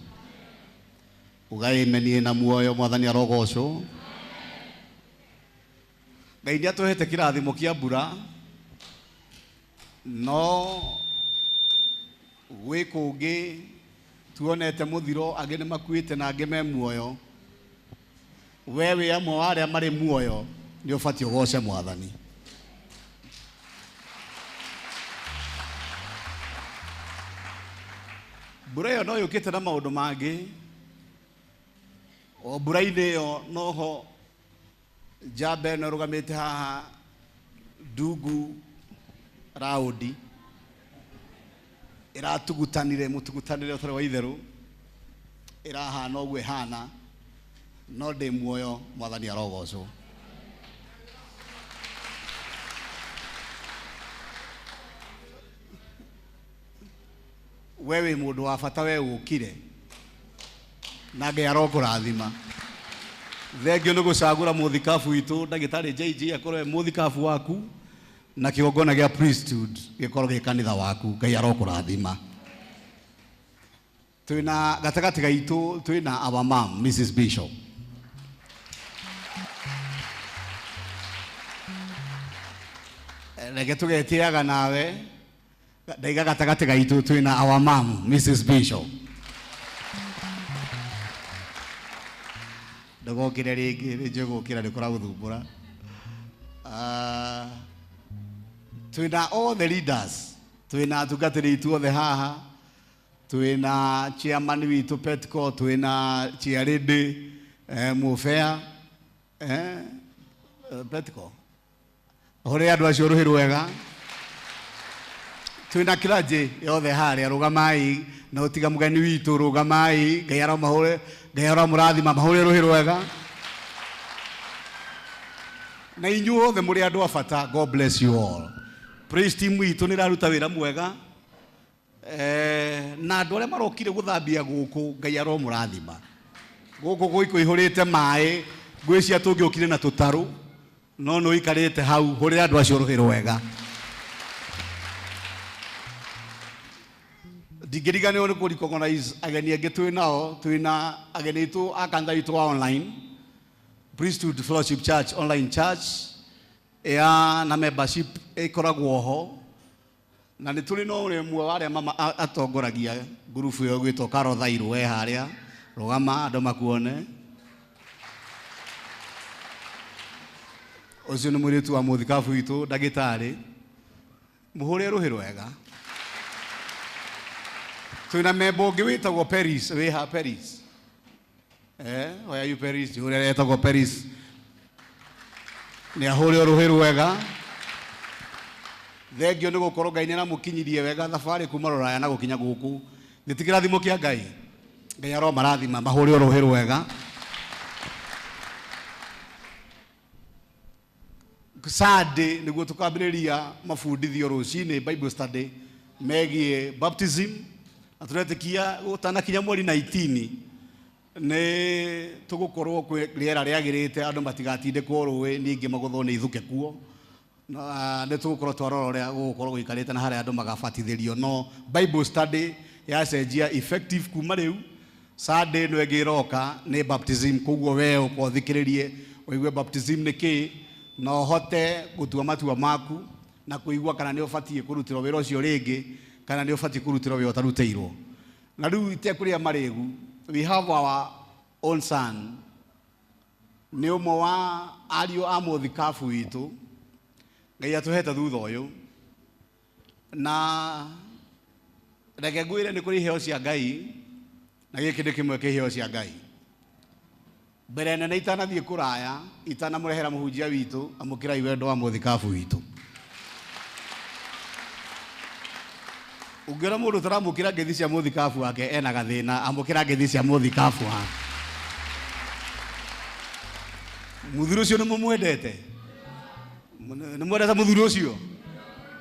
Ugai menie na muoyo Mwathani arogocwo. Ngai nĩatũhete kĩrathimo kĩa mbura, no gwĩ kũngĩ tuonete mũthiro, angĩ nĩ makuĩte na angĩ me muoyo. We wĩ amwe wa arĩa marĩ muoyo, nĩ ũbatiĩ ũgoce Mwathani. Mbura ĩyo no yũkĩte na maũndũ mangĩ. O mbura-inĩ ĩyo noho njamba ĩno ĩrũgamĩte haha ndungu raũndi ĩratugutanire mũtugutanĩre ũtarĩ wa itherũ, ĩrahana ũguo ĩhana, no ndĩ muoyo Mwathani arogocwo. We wĩ mũndũ wa bata, we ũkire na Ngai arokũrathima. Thengio nĩ gũcagũra mũthikabu witũ ndagĩtarĩ JJ akorwo e mũthikabu waku, na kĩgongona gĩa priesthood gĩkorwo gĩ kanitha waku. Ngai arokũrathima. Twĩna gatagatĩ gaitũ twĩna our mom Mrs Bishop. Reke tũgetĩaga nawe ndaiga gatagatĩ gaitũ twĩna our mom Mrs Bishop. Ndũgokĩre rĩngĩ, nĩ gũkĩra nĩ kũragũthumbũra. Twĩna all the leaders, twĩna atungatĩri aitũ othe haha, twĩna chairman witũ Petco, twĩna chairlady Mufea, Petco. Hũrĩra andũ acio rũhĩ rwega. Twĩna clergy yothe harĩa, rũgamai na ũtiga mũgeni witũ, rũgamai. Ngai aromahũre, Ngai aromũrathima, mahũre rũhĩ rwega. Na inyuĩ othe mũrĩ andũ a bata. God bless you all. Praise team witũ nĩ ĩraruta wĩra mwega. Na andũ arĩa marokire gũthambia gũkũ, Ngai aromũrathima. Gũkũ gũikũihũrĩte maĩ, ngwĩciria tũngĩokire na tũtarũ, no nĩ ũikarĩte hau, hũrĩra andũ acio rũhĩ rwega. Ndingĩriganĩrwo nĩ kũ recognize ageni angĩ twĩ nao, twĩna ageni aitũ a kanitha witũ wa online, Priesthood Fellowship Church online church ya na membership ĩkoragwo ho, na nĩ tũrĩ na ũrĩa ũmwe wa arĩa mama atongoragia ngurubu ĩyo gwĩtwo Carol Thairũ, we harĩa rũgama andũ makuone. Ũcio nĩ mũirĩtu wa mũthikabu witũ ndagĩtarĩ, mũhũre rũhĩ rwega. Twĩna memba ũngĩ wĩtagwo Paris, wĩ ha Paris? Where are you Paris? Ũrĩa etagwo Paris. Nĩ ahũre rũhĩ rwega. Thengio nĩ gũkorwo Ngai nĩ aramũkinyirie wega thabarĩ kuma rũraya na gũkinya gũkũ. Nĩ ti kĩrathimo kĩa Ngai. Ngai aromarathima, mahũre rũhĩ rwega. Sunday nĩguo tũkambĩrĩria mabundithio rũcinĩ Bible study megiĩ baptism, na tũretĩkia gũtanakinya mweri 19 nĩ tũgũkorwo kwĩ rĩera rĩagĩrĩte, andũ matigatindĩkwo rũĩ ningĩ magũthwo nĩ ithuke kuo. Nä tå gå korwo twarora å rä a gå gå korwo gå ikarä te na harä a andå magabatithä no Bible study yacenjia effective kuma rä u Sunday ĩno ĩngĩ ĩroka nĩ baptism. Koguo we ũka ũthikĩrĩrie ũigue baptism nĩ kĩĩ na ũhote gũtua matua maku na kũigua kana nĩ ũbatiĩ kũrutĩrwo wĩra ũcio rĩngĩ kana nĩ ũbatiĩ kũrutĩrwo wĩra ũtarutĩirwo. Na rĩu itekũrĩa marĩgu, we have our own son, nĩ ũmwe wa ariũ a mũthikabu witũ Ngai atũhete thutha ũyũ. Na reke ngwĩre nĩ kũrĩ iheo cia Ngai na gĩkĩ nĩ kĩmwe kĩa iheo cia Ngai. Mbere nene itanathiĩ kũraya itanamũrehera mũhunjia witũ, amũkĩrai wendo wa mũthikabu witũ. Ũngĩona mũndũ ũtaramũkĩra ngeithi cia mũthikabu wake ena gathĩna, amũkĩra ngeithi cia mũthikabu wake. Mũthuri ũcio nĩ mũmwendete? Nĩ mwendete mũthuri ũcio?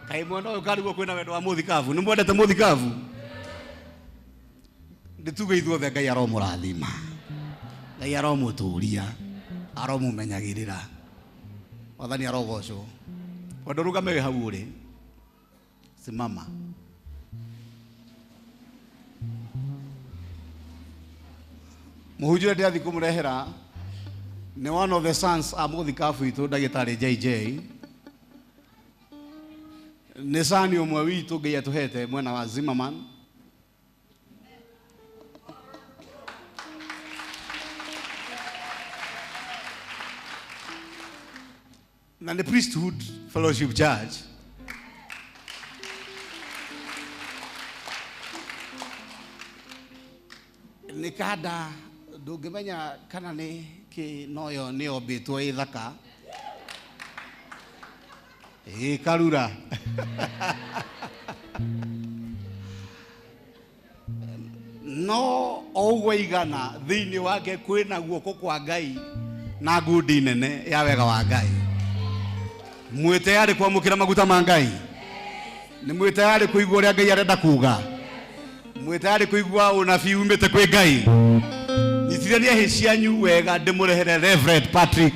Kaĩ mwena ũyũ karigwo kwĩna wendo wa mũthikabu? Nĩ mwendete mũthikabu? Nĩ tuge ithuothe Ngai aromũrathima, Ngai aromũtũria, aromũmenyagĩrĩra. Mwathani arogocwo. Wendo rũgame wĩ hau ũrĩ. Simama. Mũhunjia ũrĩa ndĩrathiĩ kũmũrehera nĩ one of the sons a mũthikabu witũ ndagĩtarĩ JJ. Nĩ sani ũmwe witũ Ngai atũhete mwena wa Zimmerman. Na nĩ Priesthood Fellowship Church. Nĩ kanda ndũngĩmenya kana nĩ kĩ noyo nĩ yombĩtwo ĩ thaka ĩ karura. No o ũguo igana thĩinĩ wake kwĩna guoko kwa Ngai na ngundi nene ya wega wa Ngai. Mwĩ tayari kwamũkĩra maguta ma Ngai? Nĩ mwĩ tayari kũigua ũrĩa Ngai arenda kuga? Mwĩ tayari kũigua ũnabii umĩte kwĩ Ngai? Nyitithania hĩ cianyu wega ndĩmũrehere Reverend Patrick.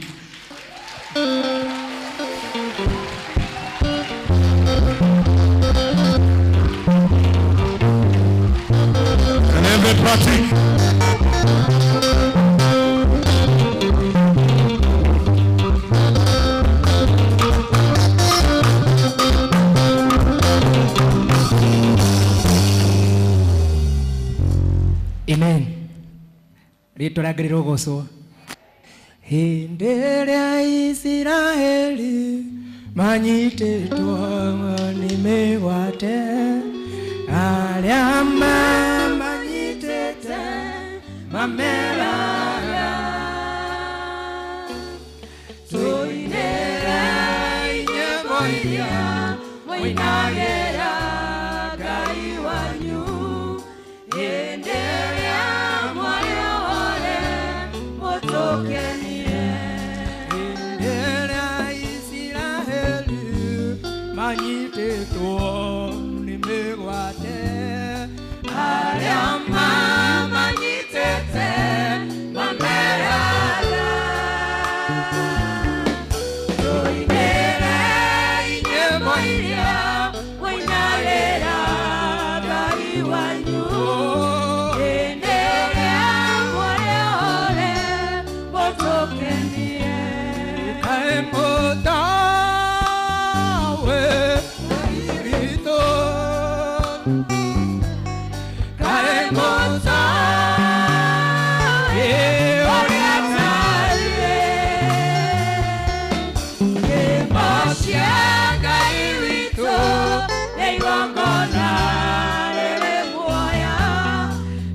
Reverend Patrick. Amen. Rĩtwa rĩa Ngai rĩrogocwo. Hĩndĩ ĩrĩa Isiraeli manyitĩtwo nĩ mĩgwate, arĩa mamanyitĩte mameraga, tũinĩre nyĩmbo iria mũinagĩra Ngai wanyu. Hĩndĩ ĩrĩa mwarĩ ohore mũtũkenie. Hĩndĩ ĩrĩa Isiraeli manyitĩtwo nĩ mĩgwate, arĩa mamanyitĩte mameraga, tũinĩre nyĩmbo iria mũinagĩra Ngai wanyu. Hĩndĩ ĩrĩa mwarĩ ohore mũtũkenie. Kaĩ mũtawe witũ, kaĩ mũtawe ũrĩa tariĩ. Nyĩmbo cia Ngai witũ nĩ igongona rĩrĩ muoya,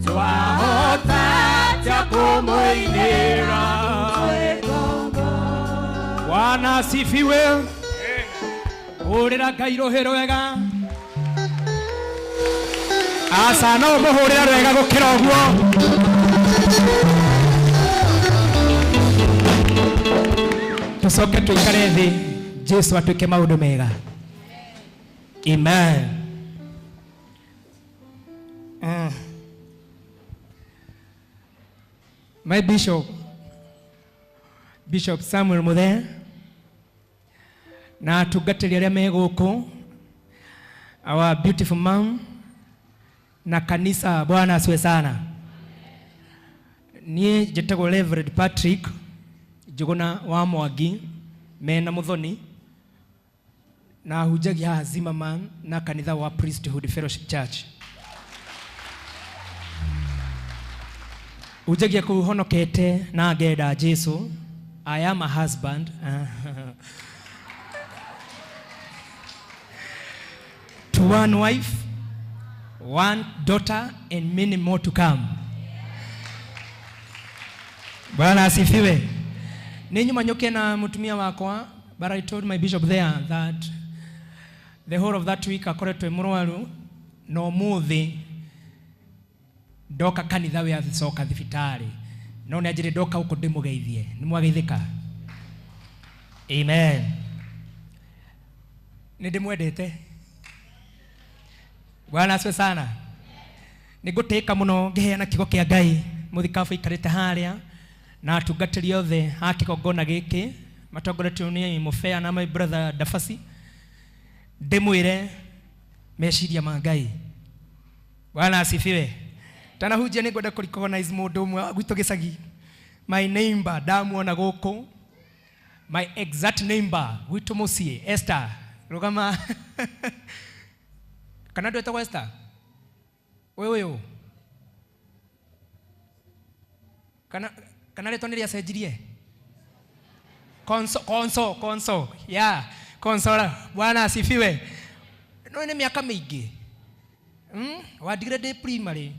twahota atĩa kũmũinĩra twĩ ngombo? Bwana asifiwe. Hũrĩra Ngai rũhĩ rwega. Aca no mũhũrĩre rwega gũkĩra ũguo. Tũcoke tũikare thĩ, Jesu atuĩke maũndũ mega. Amen. My bishop, Bishop Samuel Muthee, Na atungatĩri arĩa me gũkũ, our beautiful mom na kanisa. Bwana asiwe sana. Niĩ njĩtagwo Reverend Patrick Njũgũna wa Mwangi mena Muthoni, na hunjagia haha Zimmerman na kanitha wa Priesthood Fellowship Church. Hunjagia kũu honokete na ngenda Jesu. I am a husband to one wife, one daughter and many more to come. Bwana asifiwe. Nĩ nyuma nyũke na mũtumia wakwa, but I told my bishop there that the whole of that week akoretwo e mũrwaru, na ũmũthĩ ndoka kanitha we acoka thibitarĩ, no nĩ anjĩrĩ ndoka gũkũ ndĩmũgeithie. Nĩ mwageithĩka? Amen. Nĩ ndĩmwendete. Bwana asifiwe sana. Nĩ ngũtĩĩka mũno ngĩheana kiugo kĩa Ngai. Mũthikabu aikarĩte harĩa na atungatĩri othe a kĩgongona gĩkĩ matongoretio nĩ Mũbea na my brother Dafasi, ndĩmwĩre meciria ma Ngai. Bwana asifiwe. Tanahunjia nĩ ngwenda kũ-recognize mũndũ ũmwe wa gwitũ gĩcagi, my neighbor, ndamuona gũkũ, my exact neighbor gwitũ mũciĩ, Esther, rũgama. Kana ndwetagwo Esther ũyũ ũyũ kana rĩtwa nĩ rĩacenjirie? Konso, konso, konso, yeah, konsora. Bwana asifiwe. No nĩ mĩaka mĩingĩ. Wandigire ndĩ primary.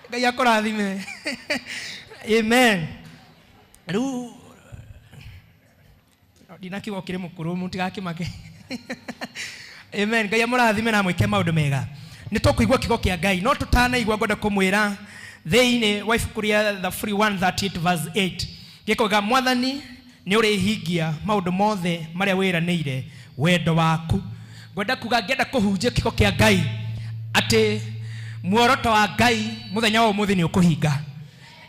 Ngai akũrathime. Amen. Rĩu ndinakiuga ũkĩrĩ mũkũrũ, mũtigakĩmake. Amen. Ngai amũrathime na amwĩke maũndũ mega. Nĩ tũkũigua kiugo kĩa Ngai, no tũtanaigua ngwenda kũmwĩra thĩinĩ wa ibuku rĩa Thaburi 138 verse 8 gĩkoiga, Mwathani nĩ ũrĩhingia maũndũ mothe marĩa wĩranĩire wendo waku. Ngwenda kuga, ngĩenda kũhunjia kiugo kĩa Ngai, atĩ muoroto wa Ngai mũthenya wa ũmũthĩ nĩ ũkũhinga.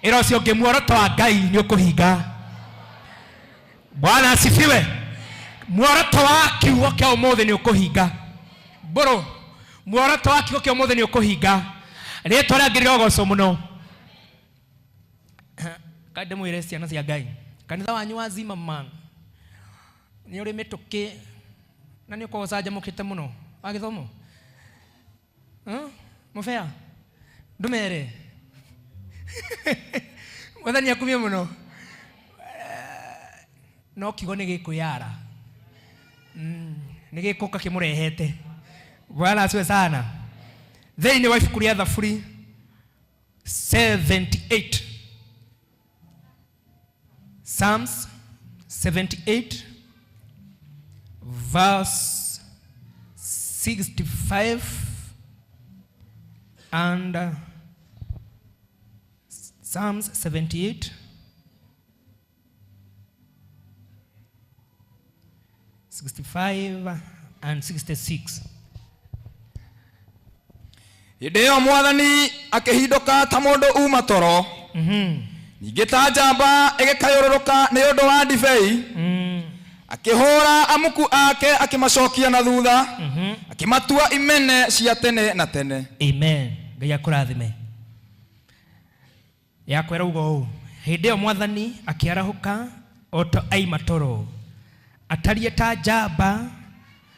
Ĩra ũcio ũngĩ, muoroto wa Ngai nĩ ũkũhinga. Bwana asifiwe. Muoroto wa kiugo kĩa ũmũthĩ nĩ ũkũhinga. Mbũrũ, muoroto wa kiugo kĩa ũmũthĩ nĩ ũkũhinga. Rĩtwa rĩa Ngai rĩrogocwo mũno. Kandĩmwĩre ciana cia Ngai, kanitha wanyu wa Zimmerman nĩ ũrĩ mĩtũkĩ na nĩ ũkoragwo ũcanjamũkĩte mũno wa gĩthomo. Mũbea ndũmere, Mwathani akumie mũno. No kiugo nĩ gĩkwĩyara, nĩ gĩkũka kĩmũrehete. Bwana asiwe sana. Thĩinĩ wa ibuku rĩa Thaburi 78, Psalms 78 verse 65 and Psalms 78 65 and 66. Hĩndĩ ĩyo Mwathani akĩhindũka ta mũndũ uma toro, ningĩ ta njamba ĩgĩkayũrũrũka nĩ ũndũ wa ndibei. Akĩhũra amuku ake, akĩmacokia na thutha, akĩmatua imene cia tene na tene. Amen. Ngai akũrathime. Yakwĩra ugo ũũ, hĩndĩ ĩyo Mwathani akĩarahũka o ta aima toro, atariĩ ta njamba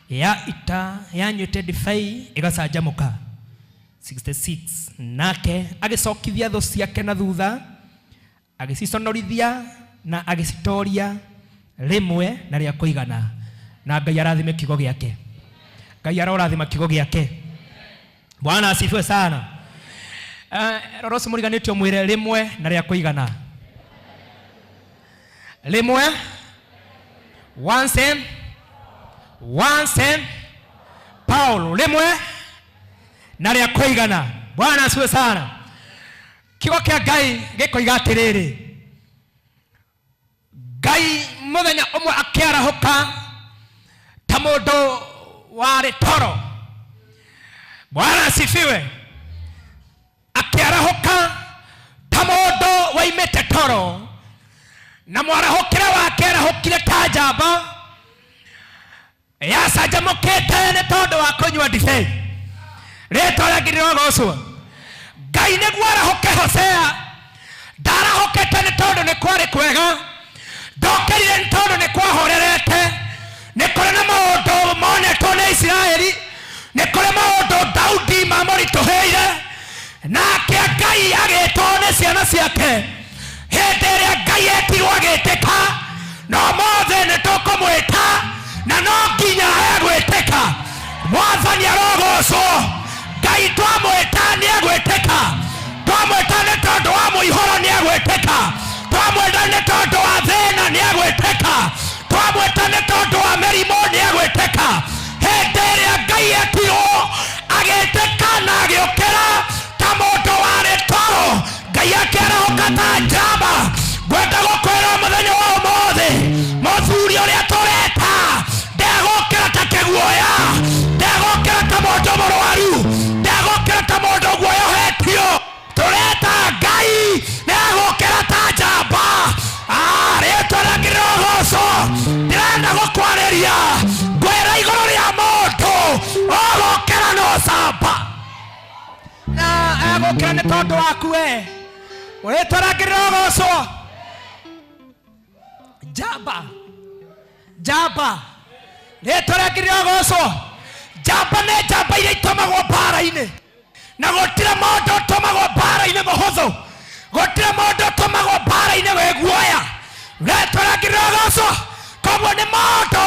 ya ita yanyuĩte ndibei ĩgacanjamũka. 66, nake agĩcokithia thũ ciake na thutha, agĩciconorithia na agĩcitoria rĩmwe na rĩa kũigana. Na Ngai arathime kiugo gĩake. Ngai arorathima kiugo gĩake. Bwana asifiwe sana. Rora ũcio mũriganĩtio, mwĩre rĩmwe na rĩa kũigana. Rĩmwe, once and once and Paul, rĩmwe na rĩa kũigana. Bwana asifiwe sana. Kiugo kĩa Ngai gĩkoiga atĩrĩrĩ, Ngai mũthenya ũmwe akĩarahũka ta mũndũ warĩ toro. Bwana asifiwe. Akĩarahũka ta mũndũ waimĩte toro, na mwarahũkĩre wake arahũkire ta njamba yacanjamũkĩte nĩ tondũ wa kũnyua ndibei. Rĩtwa rĩake rĩrogocwo. Ngai nĩguo arahũke Hosea, ndarahũkĩte nĩ tondũ nĩ kwarĩ kwega, ndokĩrire nĩ tondũ nĩ kwahorerete. Nĩ kũrĩ na maũndũ monetwo nĩ Isiraeli, nĩ kũrĩ maũndũ Daudi mamũritũhĩire, nake Ngai agĩtwo nĩ ciana ciake. Hĩndĩ ĩrĩa Ngai etirwo agĩtĩka, no mothe nĩ tũkũmwĩta na no nginya egwĩtĩka. Mwathani arogocwo. Ngai twamwĩta nĩ egwĩtĩka, twamwĩta nĩ tondũ wa mũihũro nĩ egwĩtĩka, twamwĩta nĩ tondũ wa thĩna nĩ egwĩtĩka, twamwĩta nĩ tondũ wa mĩrimũ nĩ egwĩtĩka. Hĩndĩ ĩrĩa Ngai etirwo agĩtĩka na agĩũkĩra ta mũndũ warĩ toro, Ngai akĩarahũka ta njamba. Ngwenda gũkwĩra mũthenya wa ũmũthĩ, mũthuri ũrĩa tũreta ndegũkĩra ta kĩguoya, ndegũkĩra ta mũndũ mũrwaru, ndegũkĩra ta mũndũ guoyohetio. Tũreta Ngai nĩegũkĩra ta njamba. Rĩtwa rĩake rĩrogocwo. Ndĩrenda gũkwarĩria ngwĩra igũrũ rĩa mũndũ ũgũkĩra na ũcamba, na egũkĩra nĩ tondũ waku we. Rĩtwa rĩake rĩrogocwo. Njamba, njamba, rĩtwa rĩake rĩrogocwo. Njamba nĩ njamba iria itũmagwo mbara-inĩ, na gũtirĩ mũndũ ũtũmagwo mbara-inĩ mũhũthũ, gũtirĩ mũndũ ũtũmagwo mbara-inĩ wĩ guoya. Rĩtwa rĩake rĩrogocwo. Koguo nĩ mũndũ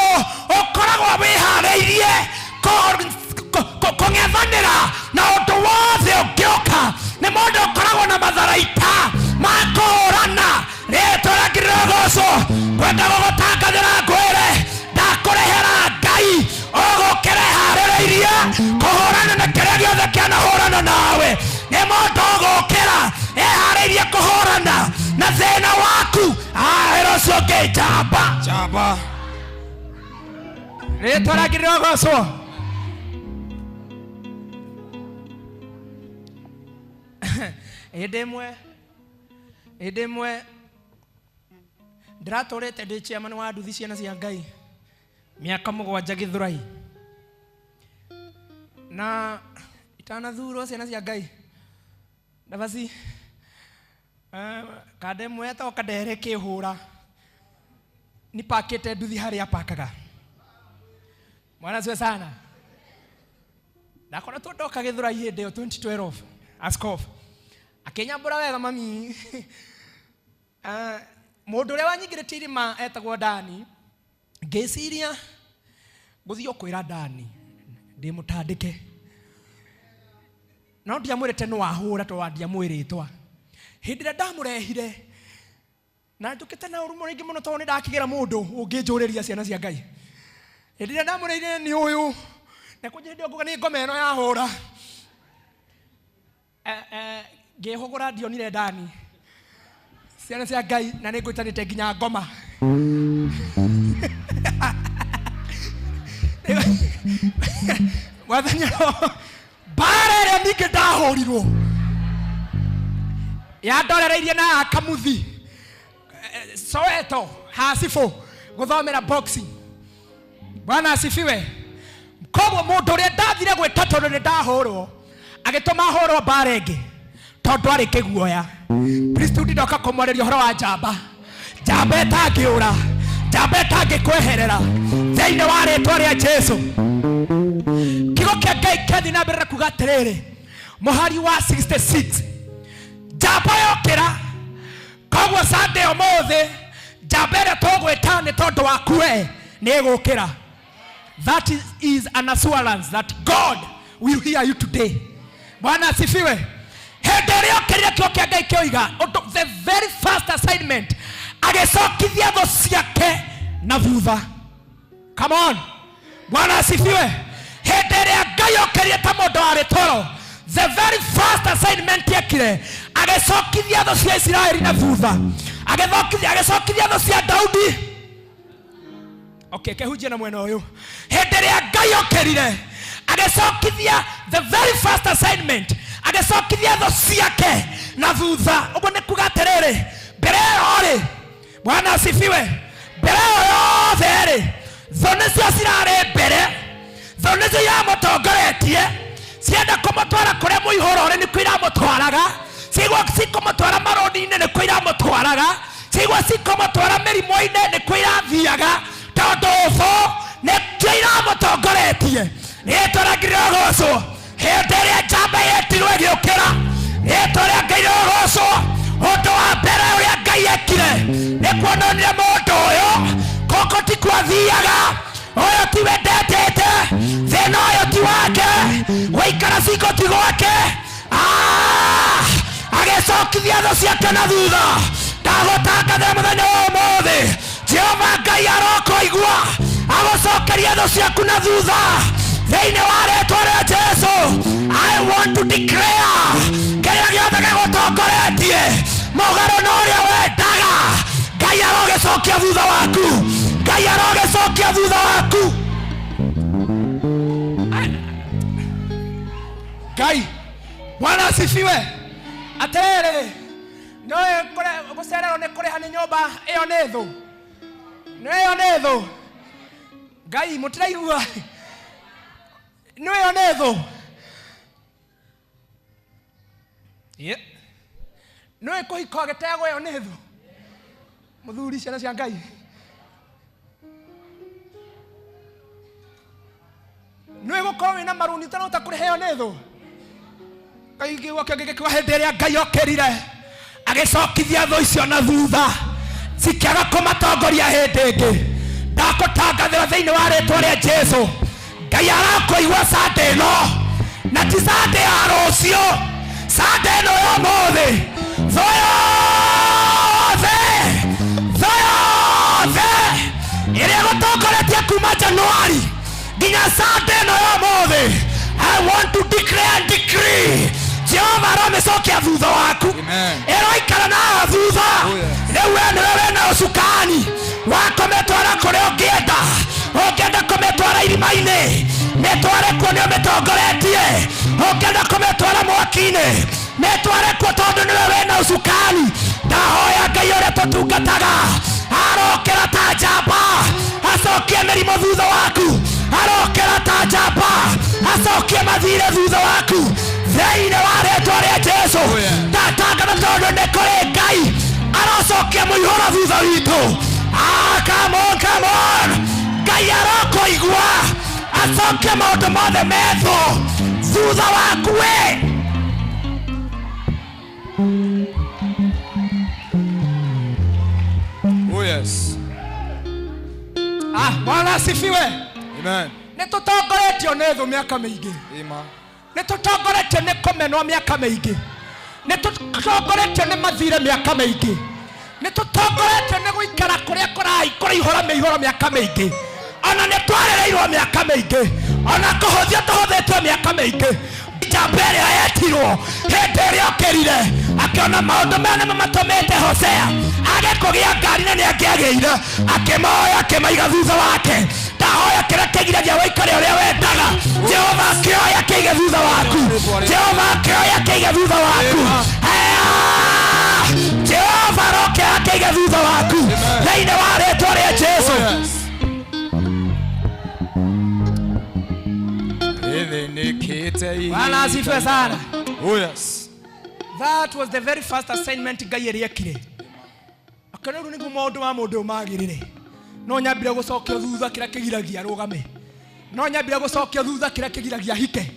ũkoragwo wĩharĩirie kũng'ethanĩra na ũndũ wothe ũngĩũka, nĩ mũndũ ũkoragwo na matharaita ma kũhũrana. Rĩtwa rĩake rĩrogocwo. Ngwenda gũgũtangathĩra ngwĩre, ndakũrehera Ngai ũgũkĩra eharĩrĩirie kũhũrana na kĩrĩa gĩothe kĩanahũrana nawe. Nĩ mũndũ ũgũkĩra eharĩirie kũhũrana na thĩna waku. Ahĩra ũcio ũngĩ njamba. Njamba. Rĩtwa rĩake rĩrogocwo. Hĩndĩ ĩmwe ndĩratũrĩte ndĩ chairman wa nduthi ciana cia Ngai mĩaka 7 Gĩthũrai, na itanathurwo ciana cia Ngai ndabaci kande ĩmwe etagwo Kandere kĩhũra nipakĩte nduthi harĩa apakaga. Mwana siwe sana, ndakoretwo ndoka Gĩthũrai hĩndĩ ĩyo 2012, askof akĩnyambũra wega mami. Mũndũ ũrĩa wanyingĩrĩtie irima etagwo Dani. Ngĩciria gũthiĩ kwĩra Dani ndĩmũtandĩke, no ndiamwĩrĩte nĩ wahũra tondũ ndiamwĩrĩtwa. Hĩndĩ ĩrĩa ndamũrehire na njũkĩte na ũru mũingĩ mũno, tondũ nĩ ndakĩgĩra mũndũ ũngĩnjũrĩria ciana cia Ngai. Hĩndĩ ĩrĩa ndamũrehire nĩ ũyũ na kũnjĩ hĩndĩ ĩyo nguga nĩ ngoma ĩno yahũra, ngĩhũgũra ndionire Dani ciana cia Ngai, na nĩ ngwĩtanĩte nginya ngoma. Mwathani, mbara ĩrĩa ningĩ ndahũrirwo yandorereirie na akamuthi Soweto hasifũ gũthomera boxing. Bwana asifiwe. Koguo mũndũ ũrĩa ndathire gwĩta tondũ nĩ ndahũrwo agĩtũma hũrwo mbara ĩngĩ tondũ arĩ kĩguoya. Priesthood ndoka kũmwarĩria ũhoro wa njamba, njamba ĩtangĩũra, njamba ĩtangĩkweherera thĩinĩ wa rĩtwa rĩa Jesu. Kiugo kĩa Ngai kĩathiĩ na mbere na kuga atĩrĩrĩ, mũhari wa 66, njamba yokĩra. Koguo Sunday ũmũthĩ njamba ĩrĩa tũgwĩta nĩ tondũ waku we nĩ ĩgũkĩra. That is an assurance that God will hear you today. Bwana asifiwe. Hĩndĩ ĩrĩa okĩrire, kiugo kĩa Ngai kĩoiga ũndũ, the very first assignment, agĩcokithia thũ ciake na thutha. Come on, Bwana asifiwe. Hĩndĩ ĩrĩa Ngai okĩrire ta mũndũ warĩ toro, the very first assignment ekire, agĩcokithia thũ cia Isiraeli na thutha, agĩcokithia thũ cia Daudi. Okay, kehunjia na mwena ũyũ. Hĩndĩ ĩrĩa Ngai okĩrire agĩcokithia, the very first assignment, agĩcokithia thũ ciake na thutha. Ũguo nĩ kuga atĩrĩrĩ, mbere ĩyo rĩ, Bwana asifiwe, mbere Mbere ĩyo yothe rĩ, thũ nĩcio cirarĩ mbere, thũ nĩcio iramũtongoretie, cienda kũmũtwara kũrĩa mũihũro ũrĩ nĩkuo iramũtwaraga, ciigua cikũmũtwara marũni-inĩ nĩkuo iramũtwaraga, ciigua cikũmũtwara mĩrimũ-inĩ nĩkuo irathiaga, tondũ thũ nĩkĩo iramũtongoretie. Rĩtwa rĩa Ngai rĩrogocwo. Hĩndĩ ĩrĩa njamba yetirwo ĩgĩũkĩra, rĩtwa rĩa Ngai rĩrogocwo. Ũndũ wa mbere ũrĩa Ngai ekire nĩ kuonania mũndũ ũyũ gũkũ tikuo athiaga, ũyũ tiwe ndetĩte, thĩna ũyũ ti wake, gũikara cingo ti gwake. Agĩcokithia thũ ciake na thutha. Ndagũtangathĩra mũthenya wa ũmũthĩ, Jehova Ngai arokoigua agũcokeria thũ ciaku na thutha thĩinĩ wa rĩtwa rĩa Jesu. I want to declare kĩrĩa gĩothe gĩgũtongoretie mũgarũ na ũrĩa wendaga, Ngai arogĩcokia thutha waku, Ngai arogĩcokia thutha waku. Ngai, Bwana asifiwe. Atĩrĩrĩ, no gũcererwo nĩ kũrĩha nĩ nyũmba ĩyo nĩ thũ, nĩ ĩyo nĩ thũ. Ngai, mũtiraigua? Nĩ ĩyo nĩ thũ. Nĩ kũhika gĩtegwo ĩyo nĩ thũ. Mũthuri, ciana cia Ngai, nĩ gũkorwo wĩna marũni ũtarahota kũrĩha, ĩyo nĩ thũ. Ngai kiugo kĩngĩ gĩkiuga hĩndĩ ĩrĩa Ngai okĩrire agĩcokithia thũ icio na thutha, cikĩaga kũmatongoria hĩndĩ ĩngĩ. Ndakũtangathĩra thĩinĩ wa rĩtwa rĩa Jesu, Ngai arakũigua Sunday ĩno, na ti Sunday ya rũciũ, Sunday ĩno ya ũmũthĩ. Thũ yothe, thũ yothe ĩrĩa ĩgũtongoretie kuma Januari nginya Sunday ĩno ya ũmũthĩ, I want to declare and decree, Jehova aromĩcokia thutha waku. Amen. Ĩroikara na haha thutha. Rĩu we nĩwe wĩna ũcukani wa kũmĩtwara kũrĩa ũngĩenda. Ũngĩenda kũmĩtwara irima-inĩ, mĩtware kuo, nĩ ũmĩtongoretie. Ũngĩenda kũmĩtwara mwaki-inĩ, mĩtware kuo, tondũ nĩwe wĩna ũcukani. Ndahoya Ngai ũrĩa tũtungataga arokĩra ta njamba acokie mĩrimũ thutha waku, arokĩra ta njamba acokie mathirĩ thutha waku thĩinĩ wa rĩtwa rĩa Jesu. Ndatangatha, tondũ nĩ kũrĩ Ngai arocokia mũihũro thutha witũ. Ah, come on, come on. Ngai arokoigua acokie maũndũ mothe metho thutha waku we. Oh yes. Ah, Bwana asifiwe. Amen. Nĩ tũtongoretio nĩ thũ mĩaka mĩingĩ. Amen. Nĩ tũtongoretio nĩ kũmenwo mĩaka mĩingĩ, nĩ tũtongoretio nĩ mathirĩ mĩaka mĩingĩ, nĩ tũtongoretio nĩ gũikara kũrĩa kũrai kũraihũra mĩihũro mĩaka mĩingĩ, ona nĩ twarĩrĩirwo mĩaka mĩingĩ, ona kũhũthio tũhũthĩtio mĩaka mĩingĩ. Njamba ĩrĩa yetirwo hĩndĩ ĩrĩa okĩrire akĩona maũndũ maya nĩmo matũmĩte Hosea age kũgĩa ngari, na nĩ angĩagĩire, akĩmoya akĩmaiga thutha wake. Ndahoya kĩrĩa kĩgiragia wĩikare ũrĩa wendaga, Jehova akĩoya kĩige thutha waku, Jehova akĩoya kĩige thutha waku. Aya! Jehova arokĩoya kĩige thutha waku thĩinĩ wa rĩtwa rĩa Jesu. Oh yes. Ĩthĩnĩkĩte. Bwana asifiwe sana. Oh yes. That was the very first assignment Ngai ĩrĩa ekire. Akĩona rĩu nĩguo maũndũ ma mũndũ ũyũ magĩrĩre, no nyambire gũcokio thutha kĩrĩa kĩgiragia rũgame, no nyambire gũcokio thutha kĩrĩa kĩgiragia hike,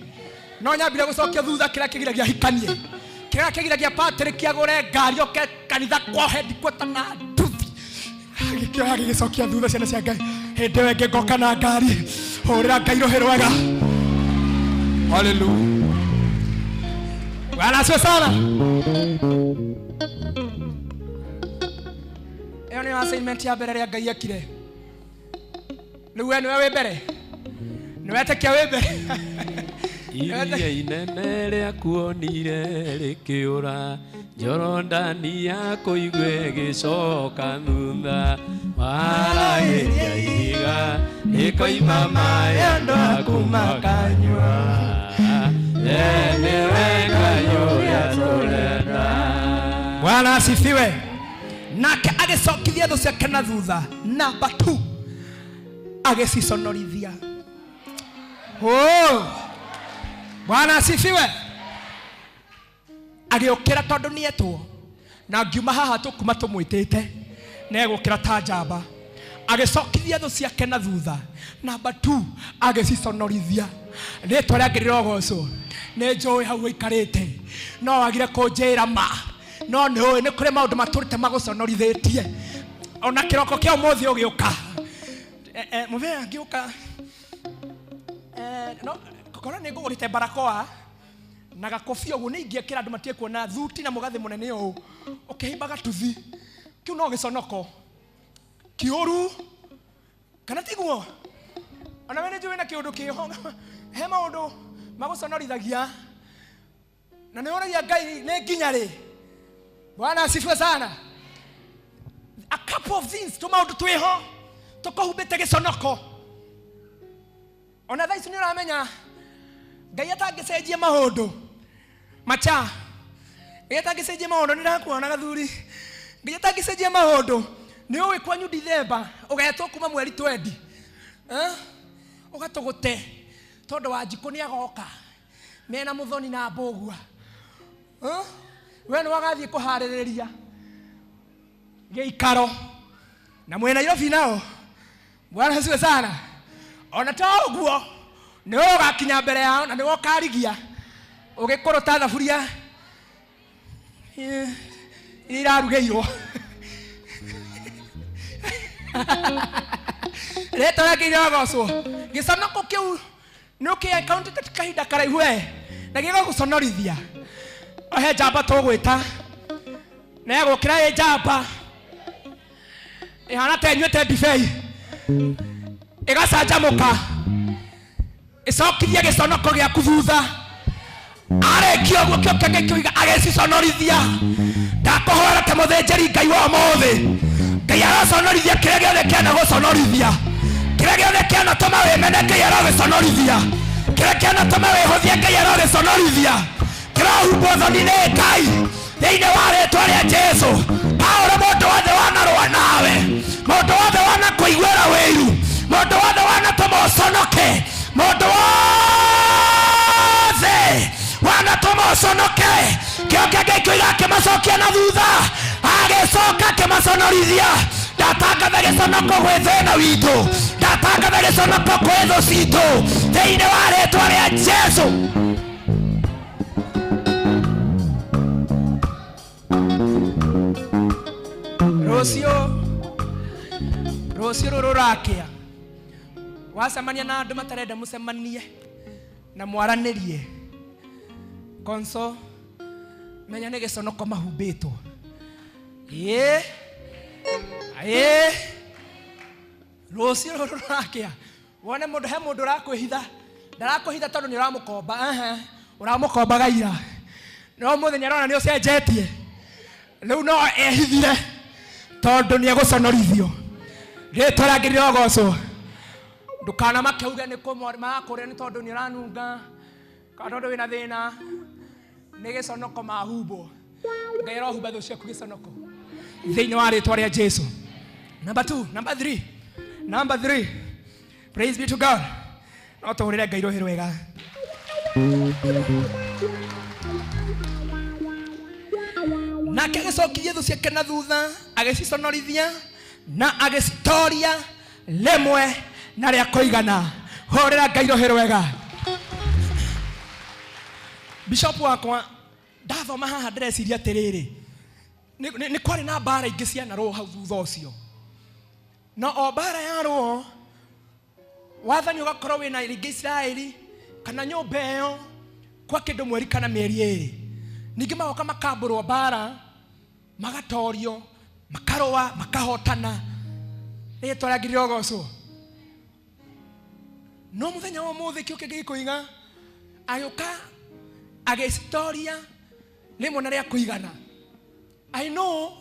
no nyambire gũcokio thutha kĩrĩa kĩgiragia hikanie, kĩrĩa kĩgiragia Patrick agũre ngari oke kanitha kwa headquarter na nduthi. Gĩkĩoya gĩgĩcokia thutha. Ciana cia Ngai, hĩndĩ ĩyo ĩngĩ ngoka na ngari. Hũrĩra Ngai rũhĩ rwega. Hallelujah. Bwana asifiwe sana. Ĩyo nĩyo assignment ya mbere ĩrĩa Ngai ekire. Rĩu we nĩwe wĩ mbere, nĩwetĩkia wĩ mbere. Iria inene rĩakuonire rĩkĩũra, Jorodani yakũigue ĩgĩcoka thutha, waragĩria ihiga rĩkoima maĩ, andũ aku makanyua. We nĩwe Ngai ũrĩa tũrenda. Bwana asifiwe. Nake agĩcokithia thũ ciake na thutha. Namba 2, agĩciconorithia. Oh, Bwana asifiwe. Agĩũkĩra tondũ nĩetwo, na ngiuma haha tũkuma tũmwĩtĩte na egũkĩra ta njamba. Agĩcokithia thũ ciake na thutha. Namba 2, agĩciconorithia. Rĩtwa rĩake rĩrogocwo. Nĩ njũĩ hau ũikarĩte no wagire kũnjĩra ma, no nĩ ũĩ nĩ kũrĩ maũndũ matũrĩte magũconorithĩtie. Ona kĩroko kĩa ũmũthĩ ũgĩũka, mũthenya ngĩũka, no korwo nĩ ngũgũrĩte barakoa na gakobia ũguo nĩ ingĩekĩra andũ matige kuona thuti na mũgathĩ mũnene ũũ ũkĩhimba gatuthi kĩu no gĩconoko kĩũru, kana tiguo? Ona we nĩ njũĩ na kĩũndũ kĩho, he maũndũ magũconorithagia na nĩ ũragia Ngai nĩ nginya rĩ. Bwana asifiwe sana. A couple of things, tũmaũndũ twĩho tũkũhumbĩte gĩconoko. Ona thaa ici nĩ ũramenya Ngai atangĩcenjia maũndũ macha, Ngai atangĩcenjia maũndũ, nĩ ndakuona gathuri. Ngai atangĩcenjia maũndũ, nĩ ũĩ kwanyu Dithemba ũgetwo kuma mweri 20, ũgatũgũte tondũ wa njikũ nĩ agoka mena mũthoni na mbũgua. We nĩ wagathiĩ kũharĩrĩria gĩikaro na mwĩ Nairobi nao. Bwana asifiwe sana. Ona to ũguo, nĩ ũgakinya mbere yao na nĩwe ũkarigia ũgĩkũrũta thaburia iria irarugĩirwo. Rĩtwa rĩake rĩrogocwo. Gĩconoko kĩu nĩ ũkĩ-encounter kahinda karaihu we na gĩgagũconorithia. He njamba tũgwĩta na egũkĩra ĩ njamba ĩhana ta ĩnyuĩte ndibei ĩgacanjamũka ĩcokithie gĩconoko gĩaku thutha. Arĩkia ũguo kĩo kĩngĩ kĩuga agĩciconorithia. Ndakũhoera ta mũthĩnjĩri Ngai wa ũmũthĩ, Ngai araconorithia kĩrĩa gĩothe kĩana gũconorithia, kĩrĩa gĩothe kĩanatũma wĩmene, Ngai aragĩconorithia, kĩrĩa kĩanatũma wĩhũthie, Ngai aragĩconorithia. Kĩrohumbwo thoni nĩ Ngai thĩinĩ wa rĩtwa rĩa Jesu. Paũlũ, mũndũ wothe wanarũa nawe, mũndũ wothe wanakũiguĩra wĩiru, mũndũ wothe wanatũma ũconoke, mũndũ wothe wanatũma ũconoke, kĩo kĩngĩ kĩuga akĩmacokia na thutha, agĩcoka akĩmaconorithia. Ndatangatha gĩconoko gwĩ thĩna witũ, ndatangatha gĩconoko kwĩ thũ citũ thĩinĩ wa rĩtwa rĩa Jesu. Rũciũ, rũciũ rũrũ rũrakĩa, wacemania na andũ matarenda mũcemanie na mwaranĩrie konso, menya nĩ gĩconoko mahumbĩtwo. Ĩĩ ĩĩ, rũciũ rũrũ rũrakĩa, wone mũndũ, he mũndũ ũrakwĩhitha, ndarakwĩhitha tondũ nĩ ũramũkomba, ehe, ũramũkombaga ira, no mũthenya arona nĩ ũcenjetie, rĩu no ehithire tondũ nĩ egũconorithio. Rĩtwa rĩake rĩrogocwo. Ndũkanamake uge nĩ marakũrĩa nĩ tondũ nĩ ũranunga kana tondũ wĩna thĩna. Nĩ gĩconoko mahumbwo. Ngai arohumba thũ ciaku gĩconoko thĩinĩ wa rĩtwa rĩa Jesu. Number 2, number 3, number 3. Praise be to God. No tũhũrĩre Ngai rũhĩ rwega. Nake agĩcokirie thũ ciake na thutha, agĩciconorithia na agĩcitoria rĩmwe na rĩa kũigana. Hũrĩra Ngai rũhĩ rwega. Bishop wakwa, ndathoma haha ndĩreciria atĩrĩrĩ, nĩ kwarĩ na mbara ingĩ cianarũo hau thutha ũcio, no o mbara yarũo wathani ũgakorwo wĩna rĩngĩ Isiraeli kana nyũmba ĩyo kwa kĩndũ mweri kana mĩeri ĩrĩ, ningĩ magoka makambũrwo mbara, magatorio, makarũa, makahotana. Rĩtwa rĩa Ngai rĩrogocwo. No mũthenya wa ũmũthĩ kĩo kĩngĩ gĩkũiga agĩũka agĩcitoria rĩmwe na rĩa kũigana. I know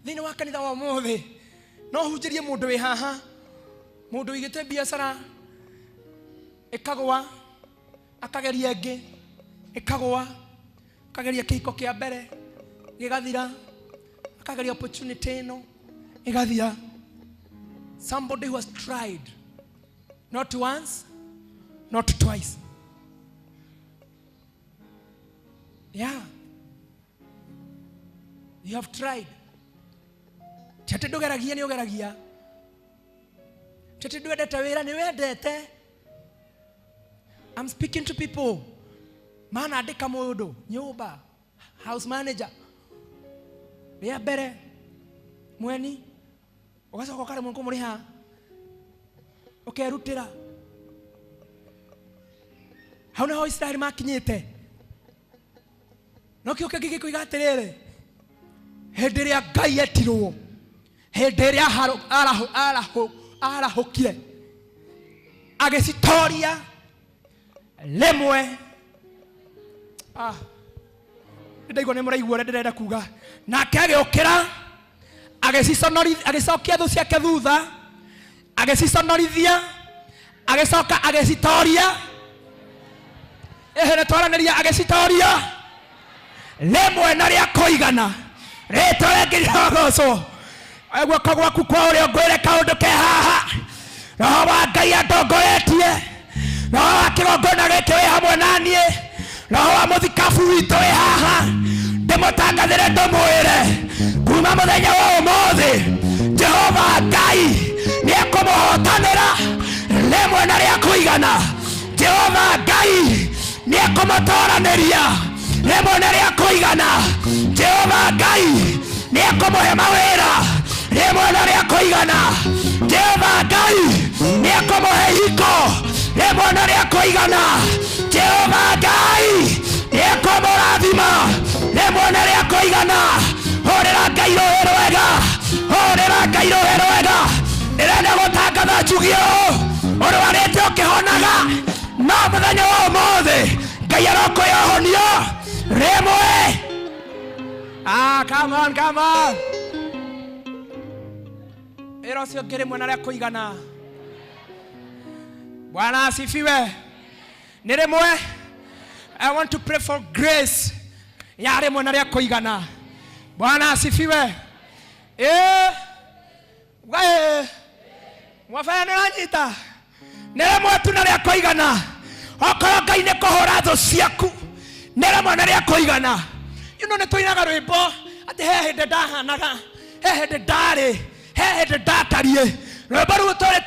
thĩinĩ wa kanitha wa ũmũthĩ no hunjĩrie mũndũ wĩ haha, mũndũ ũigĩte biacara ĩkagũa, akageria ĩngĩ ĩkagũa, akageria kĩhiko kĩa mbere gĩgathira, Akageria opportunity ĩno ĩgathira. Somebody who has tried not once, not twice. Yeah, you have tried. Ti atĩ ndũgeragia, nĩ ũgeragia. Ti atĩ ndwendete wĩra, nĩ wendete. I'm speaking to people manandĩka mũndũ nyũmba, house manager, rĩa mbere mweni ũgacoka ũkaremwo nĩ kũmũrĩha, ũkerutĩra. Hau nĩho Isiraeli makinyĩte. No kĩo kĩngĩ gĩkoiga atĩrĩrĩ, hĩndĩ ĩrĩa Ngai etirwo, hĩndĩ ĩrĩa arahũkire agĩcitoria rĩmwe. Nĩndaigua nĩ mũraigua ũrĩa ndĩrenda kuga. Nake agĩũkĩra agĩcokia thũ ciake thutha, agĩciconorithia, agĩcoka agĩcitoria. Ĩhĩ, nĩtwaranĩria, agĩcitoria rĩmwe na rĩa kũigana. Rĩtwa rĩngĩ rĩrogocwo. Guoko gwaku kwa ũrĩa ngwĩre kaũndũ ke haha. Roho wa Ngai andongoretie, roho wa kĩgongona gĩkĩ wĩ hamwe na niĩ, roho wa mũthikabu witũ wĩ haha. Ndĩmũtangathĩre, ndũmwĩre kuma mũthenya wa ũmũthĩ Jehova Ngai nĩekũmũhotanĩra rĩmwe na rĩa kũigana. Jehova Ngai nĩekũmũtoranĩria rĩmwe na rĩa kũigana. Jehova Ngai nĩekũmũhe mawĩra rĩmwe na rĩa kũigana. Jehova Ngai nĩekũmũhe hiko rĩmwe na rĩa kũigana. Jehova Ngai nĩekũmũrathima rĩmwe na rĩa kũigana. Hũrĩra Ngai rũhĩ rwega, hũrĩra Ngai rũhĩ rwega. Ndĩrenda gũtangatha njuge ũũ, ũrwarĩte ũkĩhonaga, no mũthenya wa ũmũthĩ Ngai arokũhe ũhonio rĩmwe. Come on, come on. Ĩra ũcio ũngĩ rĩmwe na rĩa kũigana. Bwana asifiwe. Nĩ rĩmwe. I want to pray for grace ya rĩmwe na rĩa kũigana. Bwana asifiwe. We mwabaya nĩ ũranyita. Nĩ rĩmwe tu na rĩa kũigana. Okorwo Ngai nĩ kũhũra thũ ciaku, nĩ rĩmwe na rĩa kũigana. You know, nĩ tũinaga rwĩmbo atĩ he hĩndĩ ndahanaga, he hĩndĩ ndarĩ, he hĩndĩ ndatariĩ. Rwĩmbo rũu tũrĩ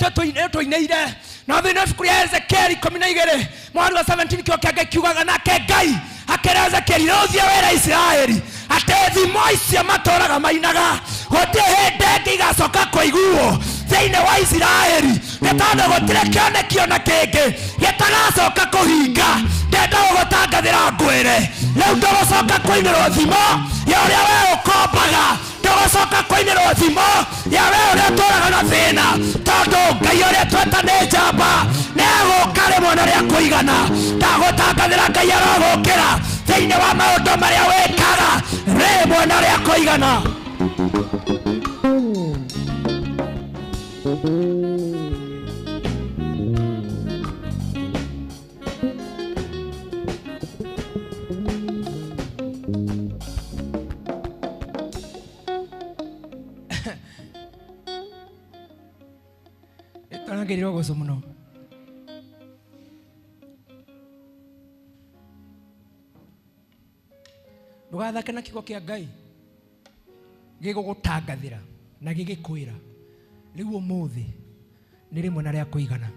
tũinĩire no thĩinĩ wa ibuku rĩa Ezekieli 12 mweri wa 17, kĩo kĩa Ngai kiugaga, nake Ngai akĩra Ezekieli, rĩu thiĩ wĩre Isiraeli atĩ thimo icio matũraga mainaga gũtirĩ hĩndĩ ĩngĩ igacoka kũiguo thĩinĩ wa Isiraeli, nĩ tondũ gũtirĩ kĩoneki ona kĩngĩ gĩtagacoka kũhinga. Ndenda gũgũtangathĩra ngwĩre rĩu ndũgũcoka kũinĩrwo thimo ya ũrĩa we ũkombaga, ndũgũcoka kũinĩrwo thimo ya we ũrĩa ũtũraga na thĩna, tondũ Ngai ũrĩa tweta nĩ njamba nĩegũka rĩmwe na rĩa kũigana. Ndagũtangathĩra Ngai arogũkĩra thĩinĩ wa maũndũ marĩa wĩkaga rĩmwe na rĩa kũigana. Twarangĩrĩrwo gũcũ mũno. Ndũgathake na kiugo kĩa Ngai gĩgũgũtangathĩra na gĩgĩkwĩra rĩu ũmũthĩ nĩ rĩmwe na rĩa kũigana.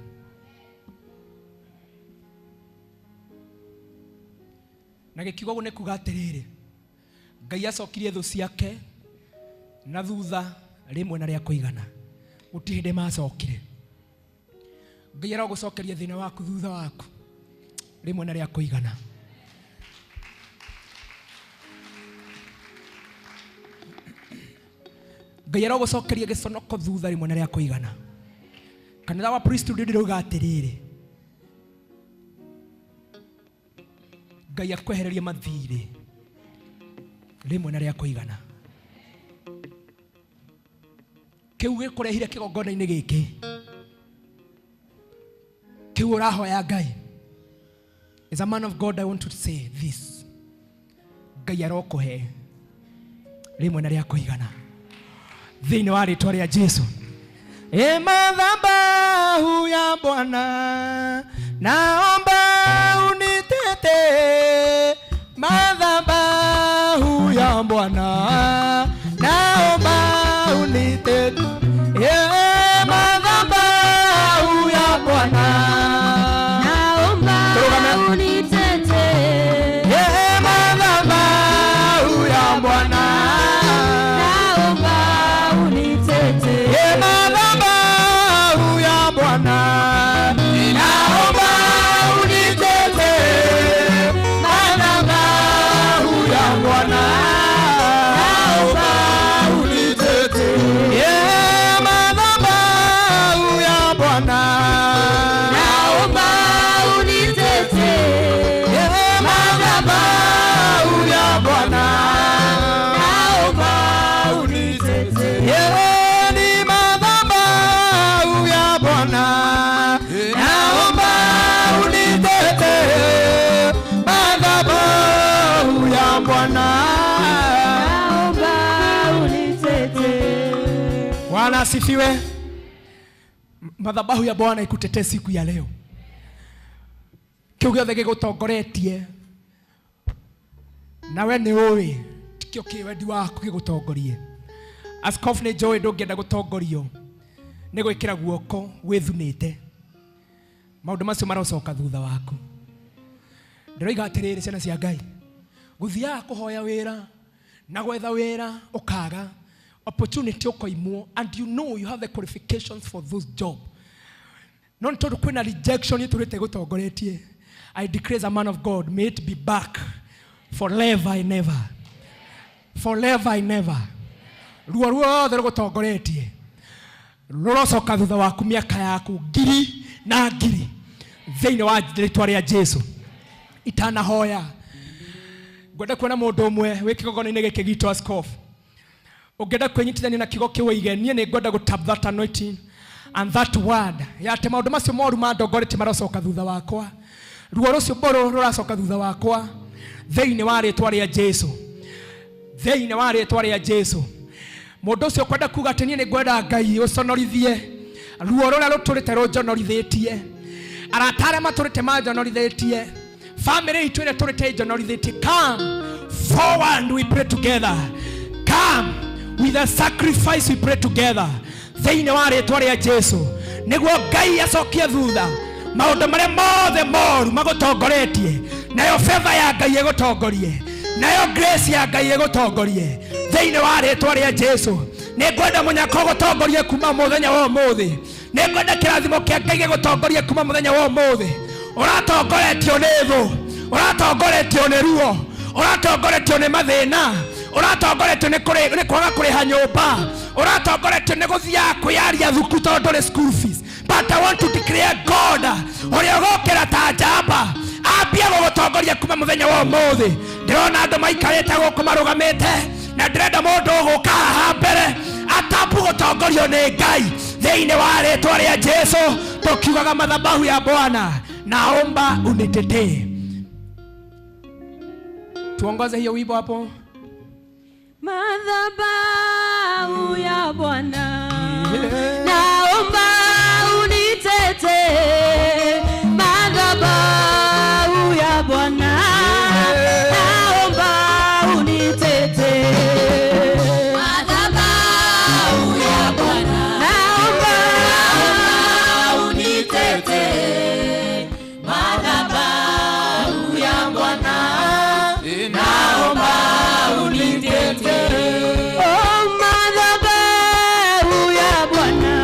Na gĩkiuga ũguo nĩ kuga atĩrĩrĩ, Ngai acokirie thũ ciake na thutha rĩmwe na rĩa kũigana, gũtirĩ hĩndĩ macokire. Ngai arogũcokeria thĩna waku thutha waku rĩmwe na rĩa kũigana. Ngai arogũcokeria gĩconoko thutha rĩmwe na rĩa kũigana. Kanitha wa priesthood ndĩrauga atĩrĩrĩ, Ngai akwehererie mathirĩ rĩmwe na rĩa kũigana. Kĩu gĩkũrehire kĩgongona-inĩ gĩkĩ, kĩu ũrahoya Ngai. As a man of God, I want to say this. Ngai arokũhe Rĩmwe na rĩa kũigana thĩinĩ wa rĩtwa rĩa Jesu. E madhabahu ya Bwana, naomba unitetee. Madhabahu ya Bwana, naomba unitetee. E madhabahu ya Bwana, naomba unitetee. E madhabahu ya Bwana, naomba unitetee. E madhabahu ya Bwana, naomba unitetee. Madhabahu ya Bwana, naomba unitetee. E madhabahu ya Bwana, naomba unitetee. E madhabahu ya Bwana, naomba unitetee. Ye ni madhabahu ya Bwana, naomba unitetee. Madhabahu ya Bwana, naomba unitetee. Bwana asifiwe. Madhabahu ya Bwana ikutetee siku ya leo. Kiu gĩothe gĩgũtongoretie nawe nĩ ũĩ tikĩo kĩ wendi waku gĩgũtongorie. Askofu nĩ njũĩ ndũngĩenda gũtongorio nĩ gwĩkĩra guoko wĩthunĩte. Maũndũ macio marocoka thutha waku. Ndĩroiga atĩrĩrĩ, ciana cia Ngai, gũthiaga kũhoya wĩra na gwetha wĩra ũkaga opportunity ũkoimwo, and you know you have the qualifications for those job, no nĩ tondũ kwĩna rejection ĩtũrĩte gũtongoretie. I declare as a man of God, may it be back forever and ever, forever and ever. Ruo ruothe rũgũtongoretie rũrocoka thutha waku mĩaka yaku ngiri na ngiri thĩinĩ wa rĩtwa rĩa Jesu. Itanahoya ngwenda kuona mũndũ ũmwe wĩ kĩgongona-inĩ gĩkĩ gitũ askofu ũngĩenda kwĩnyitithania na kiugo kĩu oige, niĩ nĩ ngwenda gũ tap that anointing and that word ya atĩ maũndũ macio moru mandongoretie marocoka thutha wakwa, ruo rũcio mbũrũ rũracoka thutha wakwa thĩinĩ wa rĩtwa rĩa Jesu, thĩinĩ wa rĩtwa rĩa Jesu. Mũndũ ũcio kwenda kuga atĩ niĩ nĩ ngwenda Ngai ũconorithie ruo rũrĩa rũtũrĩte rũnjonorithĩtie, arata arĩa matũrĩte manjonorithĩtie, family itũ ĩrĩa tũrĩte ĩnjonorithĩtie. Come forward, we pray together. Come with a sacrifice, we pray together thĩinĩ wa rĩtwa rĩa Jesu, nĩguo Ngai acokie thutha maũndũ marĩa mothe moru magũtongoretie, nayo favor ya Ngai ĩgũtongorie, nayo grace ya Ngai ĩgũtongorie thĩinĩ wa rĩtwa rĩa Jesu. Nĩ ngwenda mũnyaka ũgũtongorie kuma mũthenya wa ũmũthĩ, nĩ ngwenda kĩrathimo kĩa Ngai gĩgũtongorie kuma mũthenya wa ũmũthĩ. Ũratongoretio nĩ thũ, ũratongoretio nĩ ruo, ũratongoretio nĩ mathĩna, ũratongoretio nĩ kwaga kũrĩha nyũmba, ũratongoretio nĩ gũthiaga kwĩyaria thuku tondũ ndũrĩ school fees. But I want to declare God ũrĩa ũgokĩra ta njamba ambie gũgũtongoria kuma mũthenya wa ũmũthĩ. Ndĩrona andũ maikarĩte gũkũ marũgamĩte, na ndĩrenda mũndũ ũgũka haha mbere atapu gũtongorio nĩ Ngai thĩinĩ wa rĩtwa rĩa Jesu. Tũkiugaga madhabahu ya Bwana, naomba unitetee. Tuongoze hiyo wimbo hapo. Madhabahu ya Bwana, naomba unitetee. Madhabahu ya Bwana, naomba unitetee. Madhabahu ya Bwana, naomba unitetee. Madhabahu ya Bwana, naomba unitetee. Oh, madhabahu ya Bwana,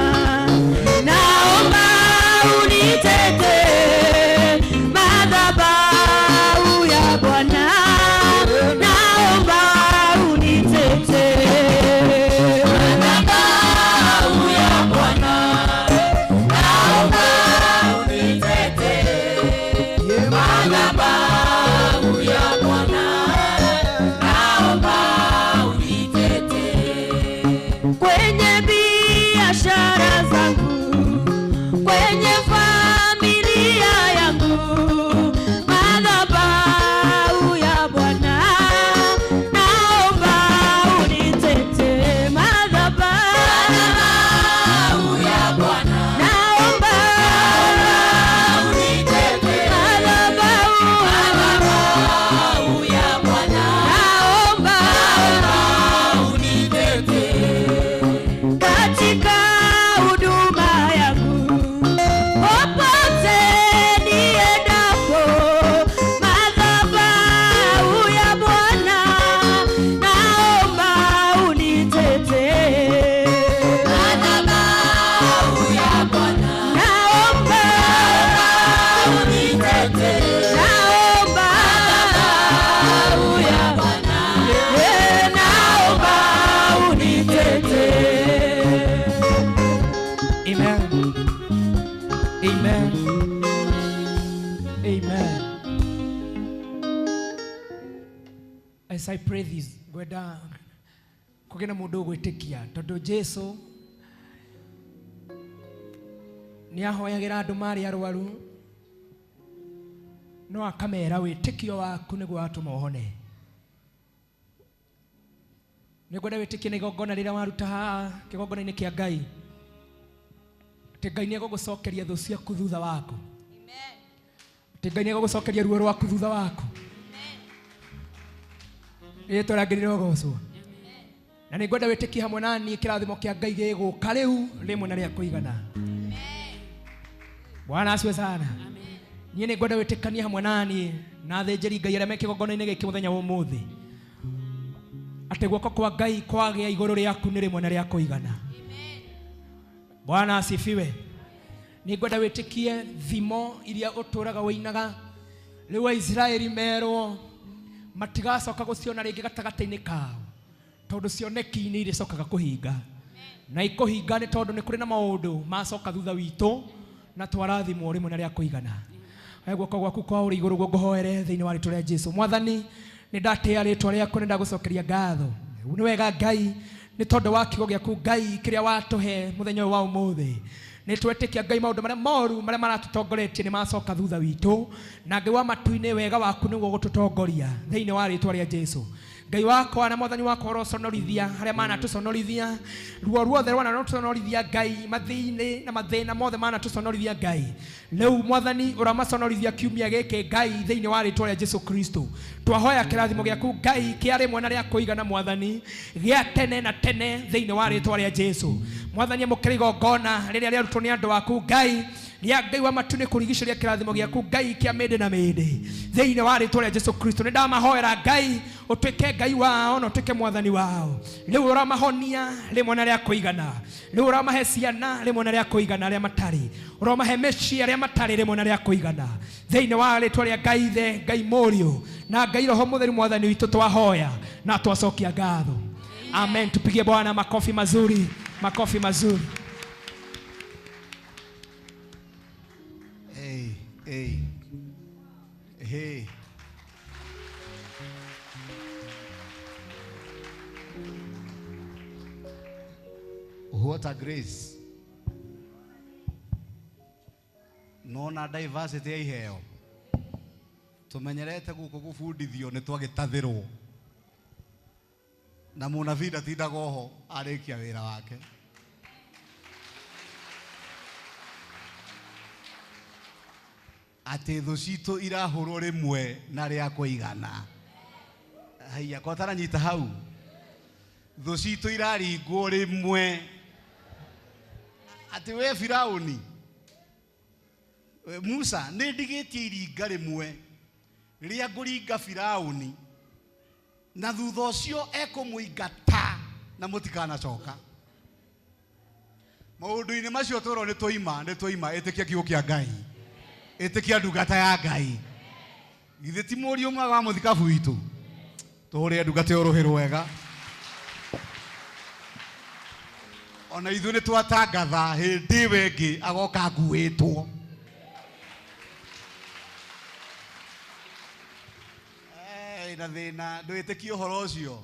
As I pray this, ngwenda kũgĩe na mũndũ ũgwĩtĩkia tondũ Jesu nĩ ahoyagĩra andũ marĩ arwaru no akamera wĩtĩkio waku nĩguo watũma ũhone. Nĩ ngwenda wĩtĩkie na igongona rĩrĩa waruta haha kĩgongona-inĩ kĩa Ngai atĩ Ngai nĩ egũgũcokeria thũ ciaku thutha waku, atĩ Ngai nĩ egũgũcokeria ruo rwaku thutha waku. Rĩtwa rĩa Ngai rĩrogocwo. Na nĩ ngwenda wĩtĩkie hamwe na niĩ kĩrathimo kĩa Ngai gĩgũka rĩu rĩmwe na rĩa kũigana. Bwana asiwe sana. Niĩ nĩ ngwenda wĩtĩkanie hamwe na niĩ na athĩnjĩri Ngai arĩa me kĩgongona-inĩ gĩkĩ mũthenya wa ũmũthĩ atĩ guoko kwa Ngai kwagĩa igũrũ rĩaku nĩ rĩmwe na rĩa kũigana. Bwana asifiwe. Nĩ ngwenda wĩtĩkie thimo iria ũtũraga wĩinaga rĩu Aisiraeli merwo matigacoka gũciona rĩngĩ gatagatĩ-inĩ kao tondũ cioneki nĩ irĩcokaga kũhinga na ikũhinga nĩ tondũ nĩ kũrĩ na maũndũ macoka thutha witũ na twarathimwo rĩmwe na rĩa kũigana. Oya guoko gwaku kwa ũrĩ igũrũ guo ngũhoere thĩinĩ wa rĩtwa rĩa Jesu. Mwathani, nĩ ndatĩĩa rĩtwa rĩaku, nĩ ndagũcokeria ngatho. Nĩ wega Ngai nĩ tondũ wa kiugo gĩaku Ngai kĩrĩa watũhe mũthenya ũyũ wa ũmũthĩ. Nĩ twetĩkia Ngai maũndũ marĩa moru marĩa maratũtongoretie nĩ macoka thutha witũ, na Ngai wa matu-inĩ wega waku nĩguo gũtũtongoria thĩinĩ wa rĩtwa rĩa Jesu. Ngai wakwa na mwathani wakwa ũroconorithia harĩa manatũconorithia, ruo ruothe rwanatũconorithia Ngai, mathĩinĩ na mathĩna mothe manatũconorithia Ngai. Rĩu mwathani ũramaconorithia kiumia gĩkĩ Ngai thĩinĩ wa rĩtwa rĩa Jesu Kristo. Twahoya kĩrathimo gĩaku Ngai kĩa rĩmwe na rĩa kũigana mwathani, gĩa tene na tene thĩinĩ wa rĩtwa rĩa Jesu. Mwathani amũkĩra igongona rĩrĩa rĩarutwo nĩ andũ aku Ngai, rĩa Ngai wa matu nĩ kũrigicĩria kĩrathimo gĩaku Ngai kĩa mĩndĩ na mĩndĩ thĩinĩ wa rĩtwa rĩa Jesu Kristo. Nĩ ndamahoera Ngai ũtuĩke Ngai wao na ũtuĩke mwathani wao. Rĩu ũramahonia rĩmwe na rĩa kũigana, rĩu ũramahe ciana rĩmwe na rĩa kũigana arĩa matarĩ, ũramahe mĩciĩ arĩa matarĩ rĩmwe na rĩa kũigana thĩinĩ wa rĩtwa rĩa Ngai Ithe, Ngai Mũriũ na Ngai Roho Mũtheru. Mwathani witũ twahoya na twacokia ngatho. Amen. Tupigie Bwana makofi mazuri, makofi mazuri. Hey, hey, hey. What a grace. Nona diversity ya iheo. Tumenyerete guku gubundithio ni twagitathirwo. Na munabii ndatindaga oho arikia wira wake. Atĩ thũ citũ irahũrwo rĩmwe na rĩa kũigana. Haiya, kwa taranyita hau. Thũ citũ iraringwo rĩmwe. Atĩ we Firaũni, Musa, nĩ ndigĩtie iringa rĩmwe rĩa ngũringa Firaũni, na thutha ũcio ekũmũingata na mũtikanacoka. Maũndũ-inĩ macio twerwo nĩ twaima, nĩ twaima. Ĩtĩkia kiugo kĩa Ngai, ĩtĩkia ndungata ya Ngai. Githĩ ti mũriũ mwega wa mũthikabu witũ? Tũhũrĩre ndungata ĩyo rũhĩ rwega. Ona ithuĩ nĩ twatangatha hĩndĩ ĩyo ĩngĩ agoka akuĩtwo. Na thĩna ndwĩtĩkie ũhoro ũcio.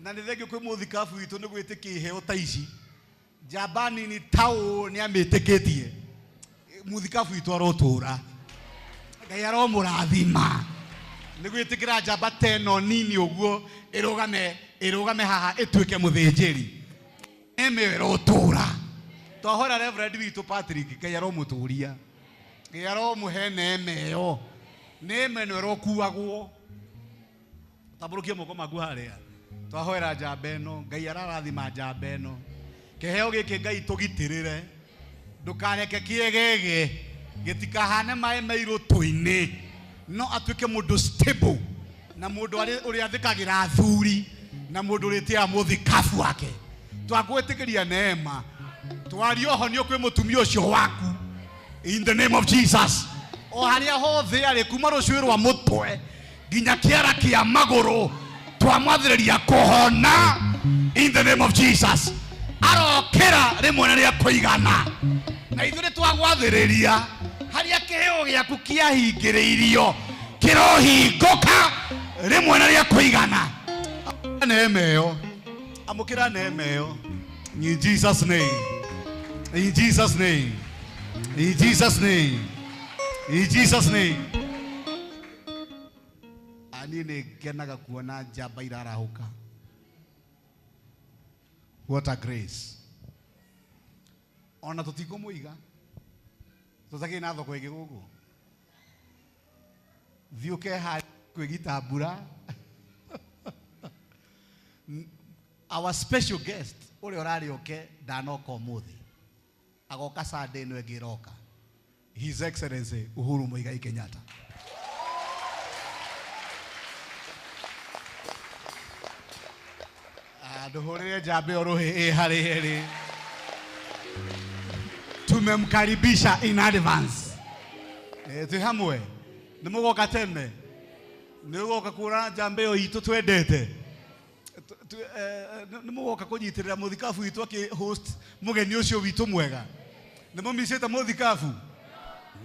Na nĩ thengio kwĩ mũthikabu witũ nĩ gwĩtĩkia iheo ta ici. Njamba nini ta ũũ nĩ amĩtĩkĩtie. Mũthikabu witũ arotũra. Ngai aromũrathima. Nĩ gwĩtĩkĩra njamba ta ĩno nini ũguo ĩrũgame, ĩrũgame haha ĩtuĩke mũthĩnjĩri. Ĩmĩ ĩrotũra. Twahora Reverend witũ Patrick, Ngai aromũtũria. Ngai aromũhe neema ĩyo. Neema ĩno ĩrokuagwo. Tambũrũkia moko maku harĩa. Twahoera njamba ĩno, Ngai ararathima njamba ĩno. Kĩheo gĩkĩ Ngai tũgitĩrĩre. Ndũkareke kĩegege, gĩtikahane maĩ mairũ tũ-inĩ. No atuĩke mũndũ stable, na mũndũ ũrĩa athĩkagĩra athuri, na mũndũ ũrĩtĩaga mũthikabu wake. Twagwĩtĩkĩria neema, twaria ũhonio kwĩ mũtumia ũcio waku. In the name of Jesus. O harĩa hothe arĩ, kuma rũcuĩ rwa mũtwe nginya kĩara kĩa magũrũ, twamwathĩrĩria kũhona in the name of Jesus. Arokĩra rĩmwe na rĩa kũigana. Na ithuĩ nĩ twagwathĩrĩria harĩa kĩheo gĩaku kĩahingĩrĩirio kĩrohingũka Rĩmwe na rĩa kũigana. Neema ĩyo. Amũkĩra neema ĩyo. In Jesus name. In Jesus name. In Jesus name. In Jesus name. Niĩ nĩ ngenaga kuona njamba irarahũka. What a grace. Ona tũtikũmũiga. Tũtakĩrĩ na thoko ĩngĩ gũkũ. Thiĩ ũkeharĩrie kwĩgita mbura. Our special guest ũrĩa ũrarĩ oke ndanoka ũmũthĩ. Agoka Sunday ĩno ĩngĩ ĩroka. His Excellency Uhuru Muigai Kenyatta. Ndũhũrĩre njamba ĩyo rũhĩ ĩ harĩ erĩ. Tumemkaribisha in advance. Twĩ hamwe. Nĩ mũgoka tene. Nĩ ũgoka kuona njamba ĩyo itũ twendete. Nĩ mũgoka kũnyitĩrĩra mũthikabu witũ akĩ host mũgeni ũcio witũ mwega. Nĩ mũmicĩte mũthikabu.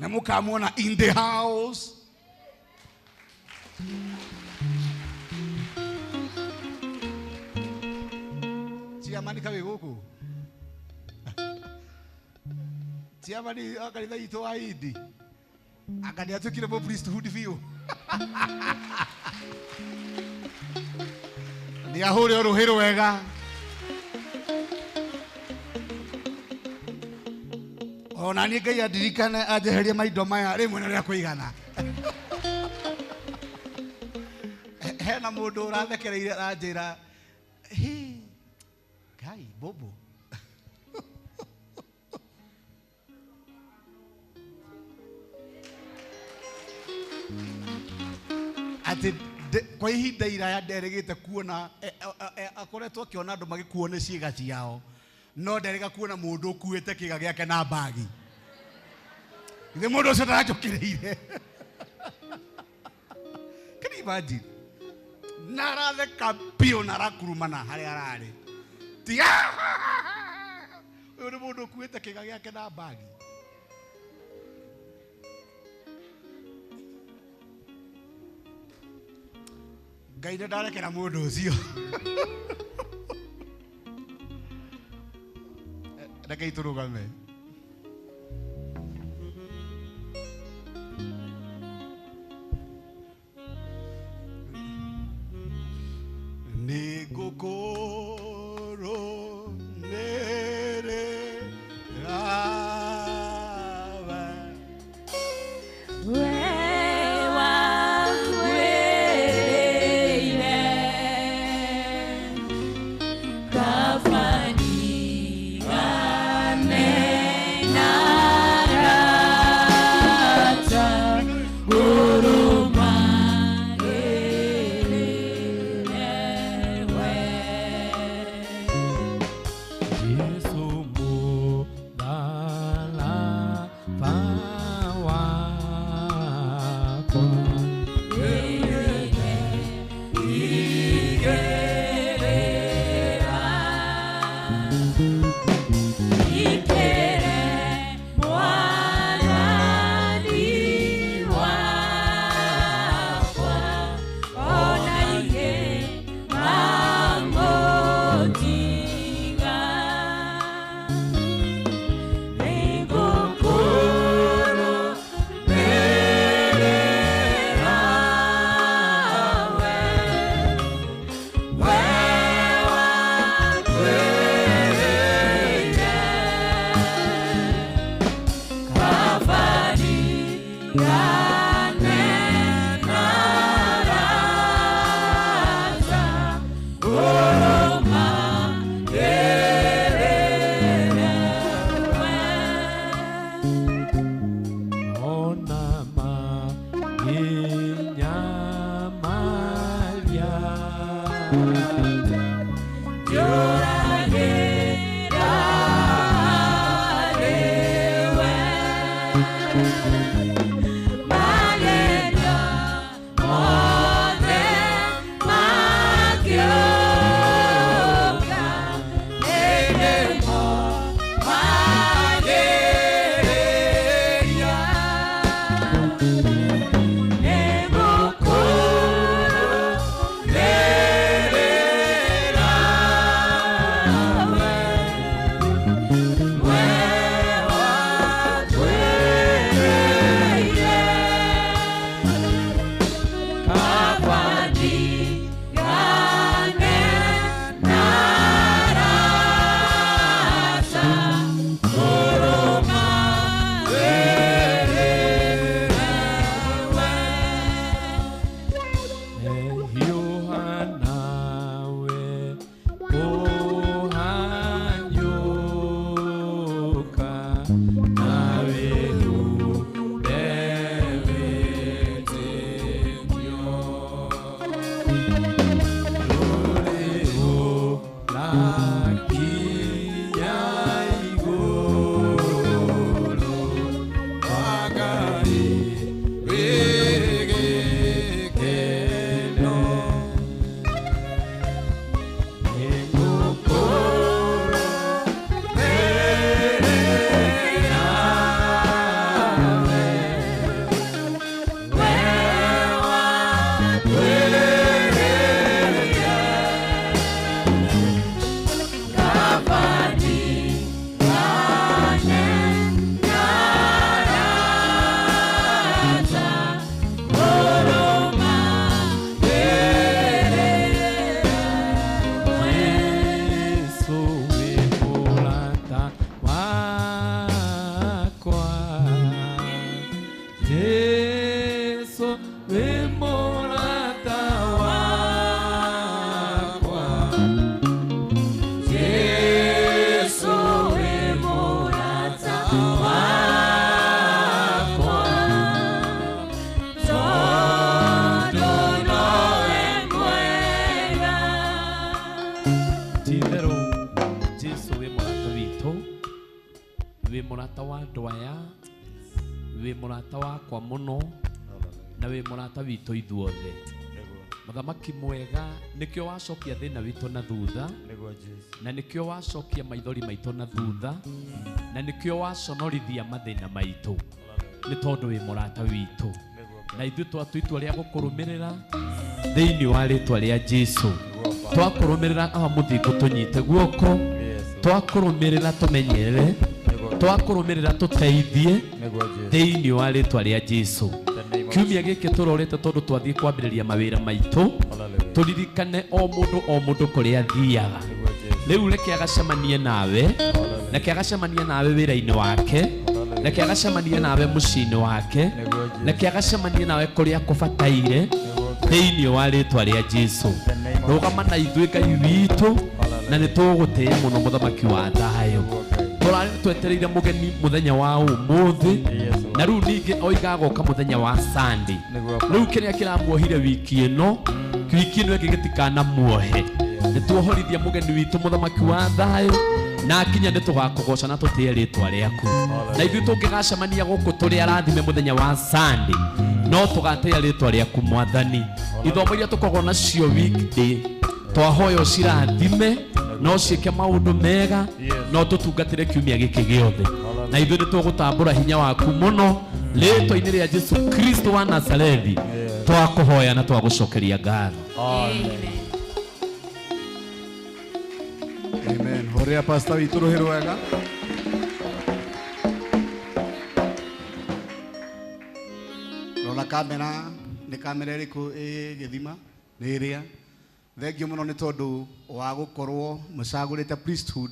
Nĩ mũkamuona in the house. Chairman kawe gũkũ. Chairman wa kanitha itũ wa Hindi. Anga nĩ atuĩkire mũ priesthood biũ. Nĩ ahũre rũhĩ rwega. Ona niĩ Ngai andirikane anjeherie maindo maya rĩmwe na rĩa kũigana. Hena mũndũ ũrathekereire aranjĩra, "Hĩ, Ngai bobo." Atĩ kwa ihinda iraya nderĩgĩte kuona akoretwo akĩona andũ magĩkuo nĩ ciĩga ciao, no nderĩga kuona mũndũ ũkuĩte kĩga gĩake na mbagi. Githĩ mũndũ ũcio ndaranjũkĩrĩire. Can you imagine? Na aratheka biũ na arakurumana harĩa ararĩ. Tiga ũyũ nĩ mũndũ ũkuĩte kĩga gĩake na mbagi. Ngai nĩ ndarekera mũndũ ũcio. Rekei tũrũgame. Nĩ ngũkũrũ nĩrĩ rawe. Ti-itherũ Jesu wĩ mũrata witũ, wĩ mũrata wa andũ aya, wĩ mũrata wakwa mũno, na wĩ mũrata witũ ithuothe. Mũthamaki mwega, nĩkĩo wacokia thĩna witũ na thutha, na nĩkĩo wacokia maithori maitũ na thutha, na nĩkĩo waconorithia mathĩna maitũ, nĩ tondũ wĩ mũrata witũ. Na ithuĩ twatua itua rĩa gũkũrũmĩrĩra thĩinĩ wa rĩtwa rĩa Jesu. Twakũrũmĩrĩra awa mũthingu tũnyite guoko, twakũrũmĩrĩra tũmenyerere, twakũrũmĩrĩra tũteithie thĩinĩ wa rĩtwa rĩa Jesu. Kiumia gĩkĩ tũrorete tondũ twathiĩ kwambĩrĩria mawĩra maitũ, tũririkane o mũndũ o mũndũ kũrĩa athiaga. Rĩu reke agacemanie nawe, reke agacemanie nawe wĩra-inĩ wake, reke agacemanie nawe mũciĩ-inĩ wake, reke agacemanie nawe kũrĩa kũbataire thĩinĩ wa rĩtwa rĩa Jesu. Rũgama na ithuĩ Ngai witũ, na nĩ tũgũtĩĩa mũno mũthamaki wa thayũ. Tũrarĩ twetereire mũgeni mũthenya wa ũmũthĩ, na rĩu ningĩ oiga agoka mũthenya wa Sunday. Rĩu kĩrĩa kĩramuohire wiki ĩno, wiki ĩno ĩngĩ gĩtikanamuohe. Nĩ tuohorithia mũgeni witũ mũthamaki wa thayũ, na akinya nĩ tũgakũgoca na tũtĩe rĩtwa rĩaku. Na ithuĩ tũngĩgacemania gũkũ tũrĩ arathime mũthenya wa Sunday, no tũgatĩĩa rĩtwa rĩaku Mwathani. Ithomo iria tũkoragwo nacio weekday, twahoya ũcirathime, no ciĩke maũndũ mega, no tũtungatĩre kiumia gĩkĩ gĩothe. Na ithuĩ nĩ tũgũtambũra hinya waku mũno rĩtwa-inĩ rĩa Jesu Kristo wa Nazarethi. Twakũhoya na twagũcokeria ngatho. Amen. Horea pastor witũ rũhĩ rwega. Rora kamera, nĩ kamera ĩrĩkũ ĩ gĩthima? Nĩ ĩrĩa. Thengio mũno nĩ tondũ wa gũkorwo mũcagũrĩte priesthood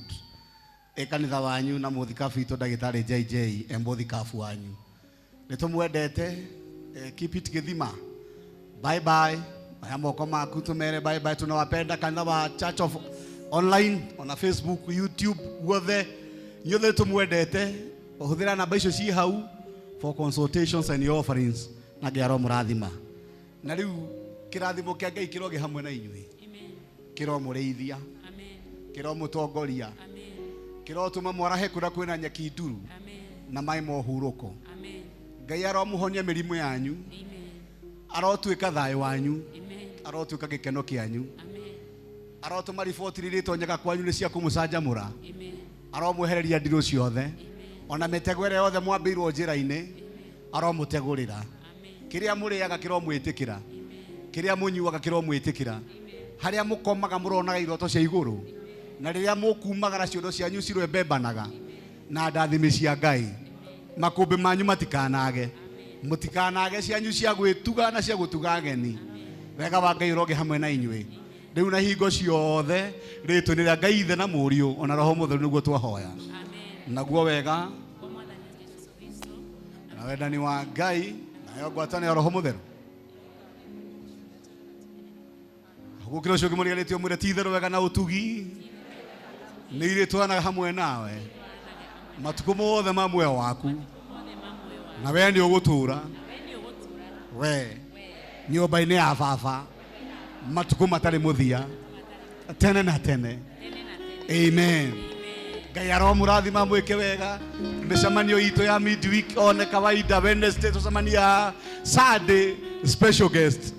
ĩ kanitha wanyu na mũthikabu witũ ndagĩtarĩ JJ e mũthikabu wanyu. Nĩ tũmwendete, keep it gĩthima. Bye bye. Aya moko maku tũmere bye bye, tunawapenda kanitha wa Church of Online, ona Facebook, YouTube, guothe. Inyuothe tũmwendete. Ũhũthĩra namba icio ciĩ hau for consultations and your offerings, na Ngai aromũrathima. Na rĩu kĩrathimo kĩa Ngai kĩrogĩ hamwe na inyuĩ. Kĩromũrĩithia. Kĩromũtongoria. Kĩrotũma mwarahe kũrĩa kwĩna nyeki nduru na maĩ ma ũhurũko. Ngai aromũhonia mĩrimũ yanyu. Arotuĩka thayũ wanyu. Arotuĩka gĩkeno kĩanyu. Arotũma riboti rĩrĩa ĩtonyaga kwanyu nĩ cia kũmũcanjamũra. Aromwehereria ndirũ ciothe. Ona mĩtego ĩrĩa yothe mwambĩirwo njĩra-inĩ, aromũtegũrĩra. Kĩrĩa mũrĩaga kĩromwĩtĩkĩra. Kĩrĩa mũnyuaga kĩromwĩtĩkĩra. Harĩa mũkomaga mũronaga iroto cia igũrũ. Na rĩrĩa mũkumagara ciondo cianyu cirwembembanaga na ndathimi cia Ngai. Makũmbĩ manyu matikanage. Mũtikanage cianyu cia gwĩtuga na cia gũtuga ageni. Wega wa Ngai ũroge hamwe na inyuĩ. Rĩu na hingo ciothe rĩtwa-inĩ rĩa Ngai Ithe na Mũriũ ona Roho Mũtheru nĩguo twahoya. Naguo wega na wendani wa Ngai nayo ngwatanĩro ya Roho Mũtheru. Gũkĩra ũcio ũngĩ mũriganĩtie ũmwĩre ti itherũ wega na ũtugi nĩ irĩtwaranaga hamwe nawe matukũ mothe ma muoyo waku, na we nĩ ũgũtũũra we nyũmba-inĩ ya baba Matukũ matarĩ mũthia. Tene na tene. Amen. Ngai aromũrathima mwĩke wega. Mĩcemanio itũ ya midweek one kawaida Wednesday tũcemania, Sunday special guest.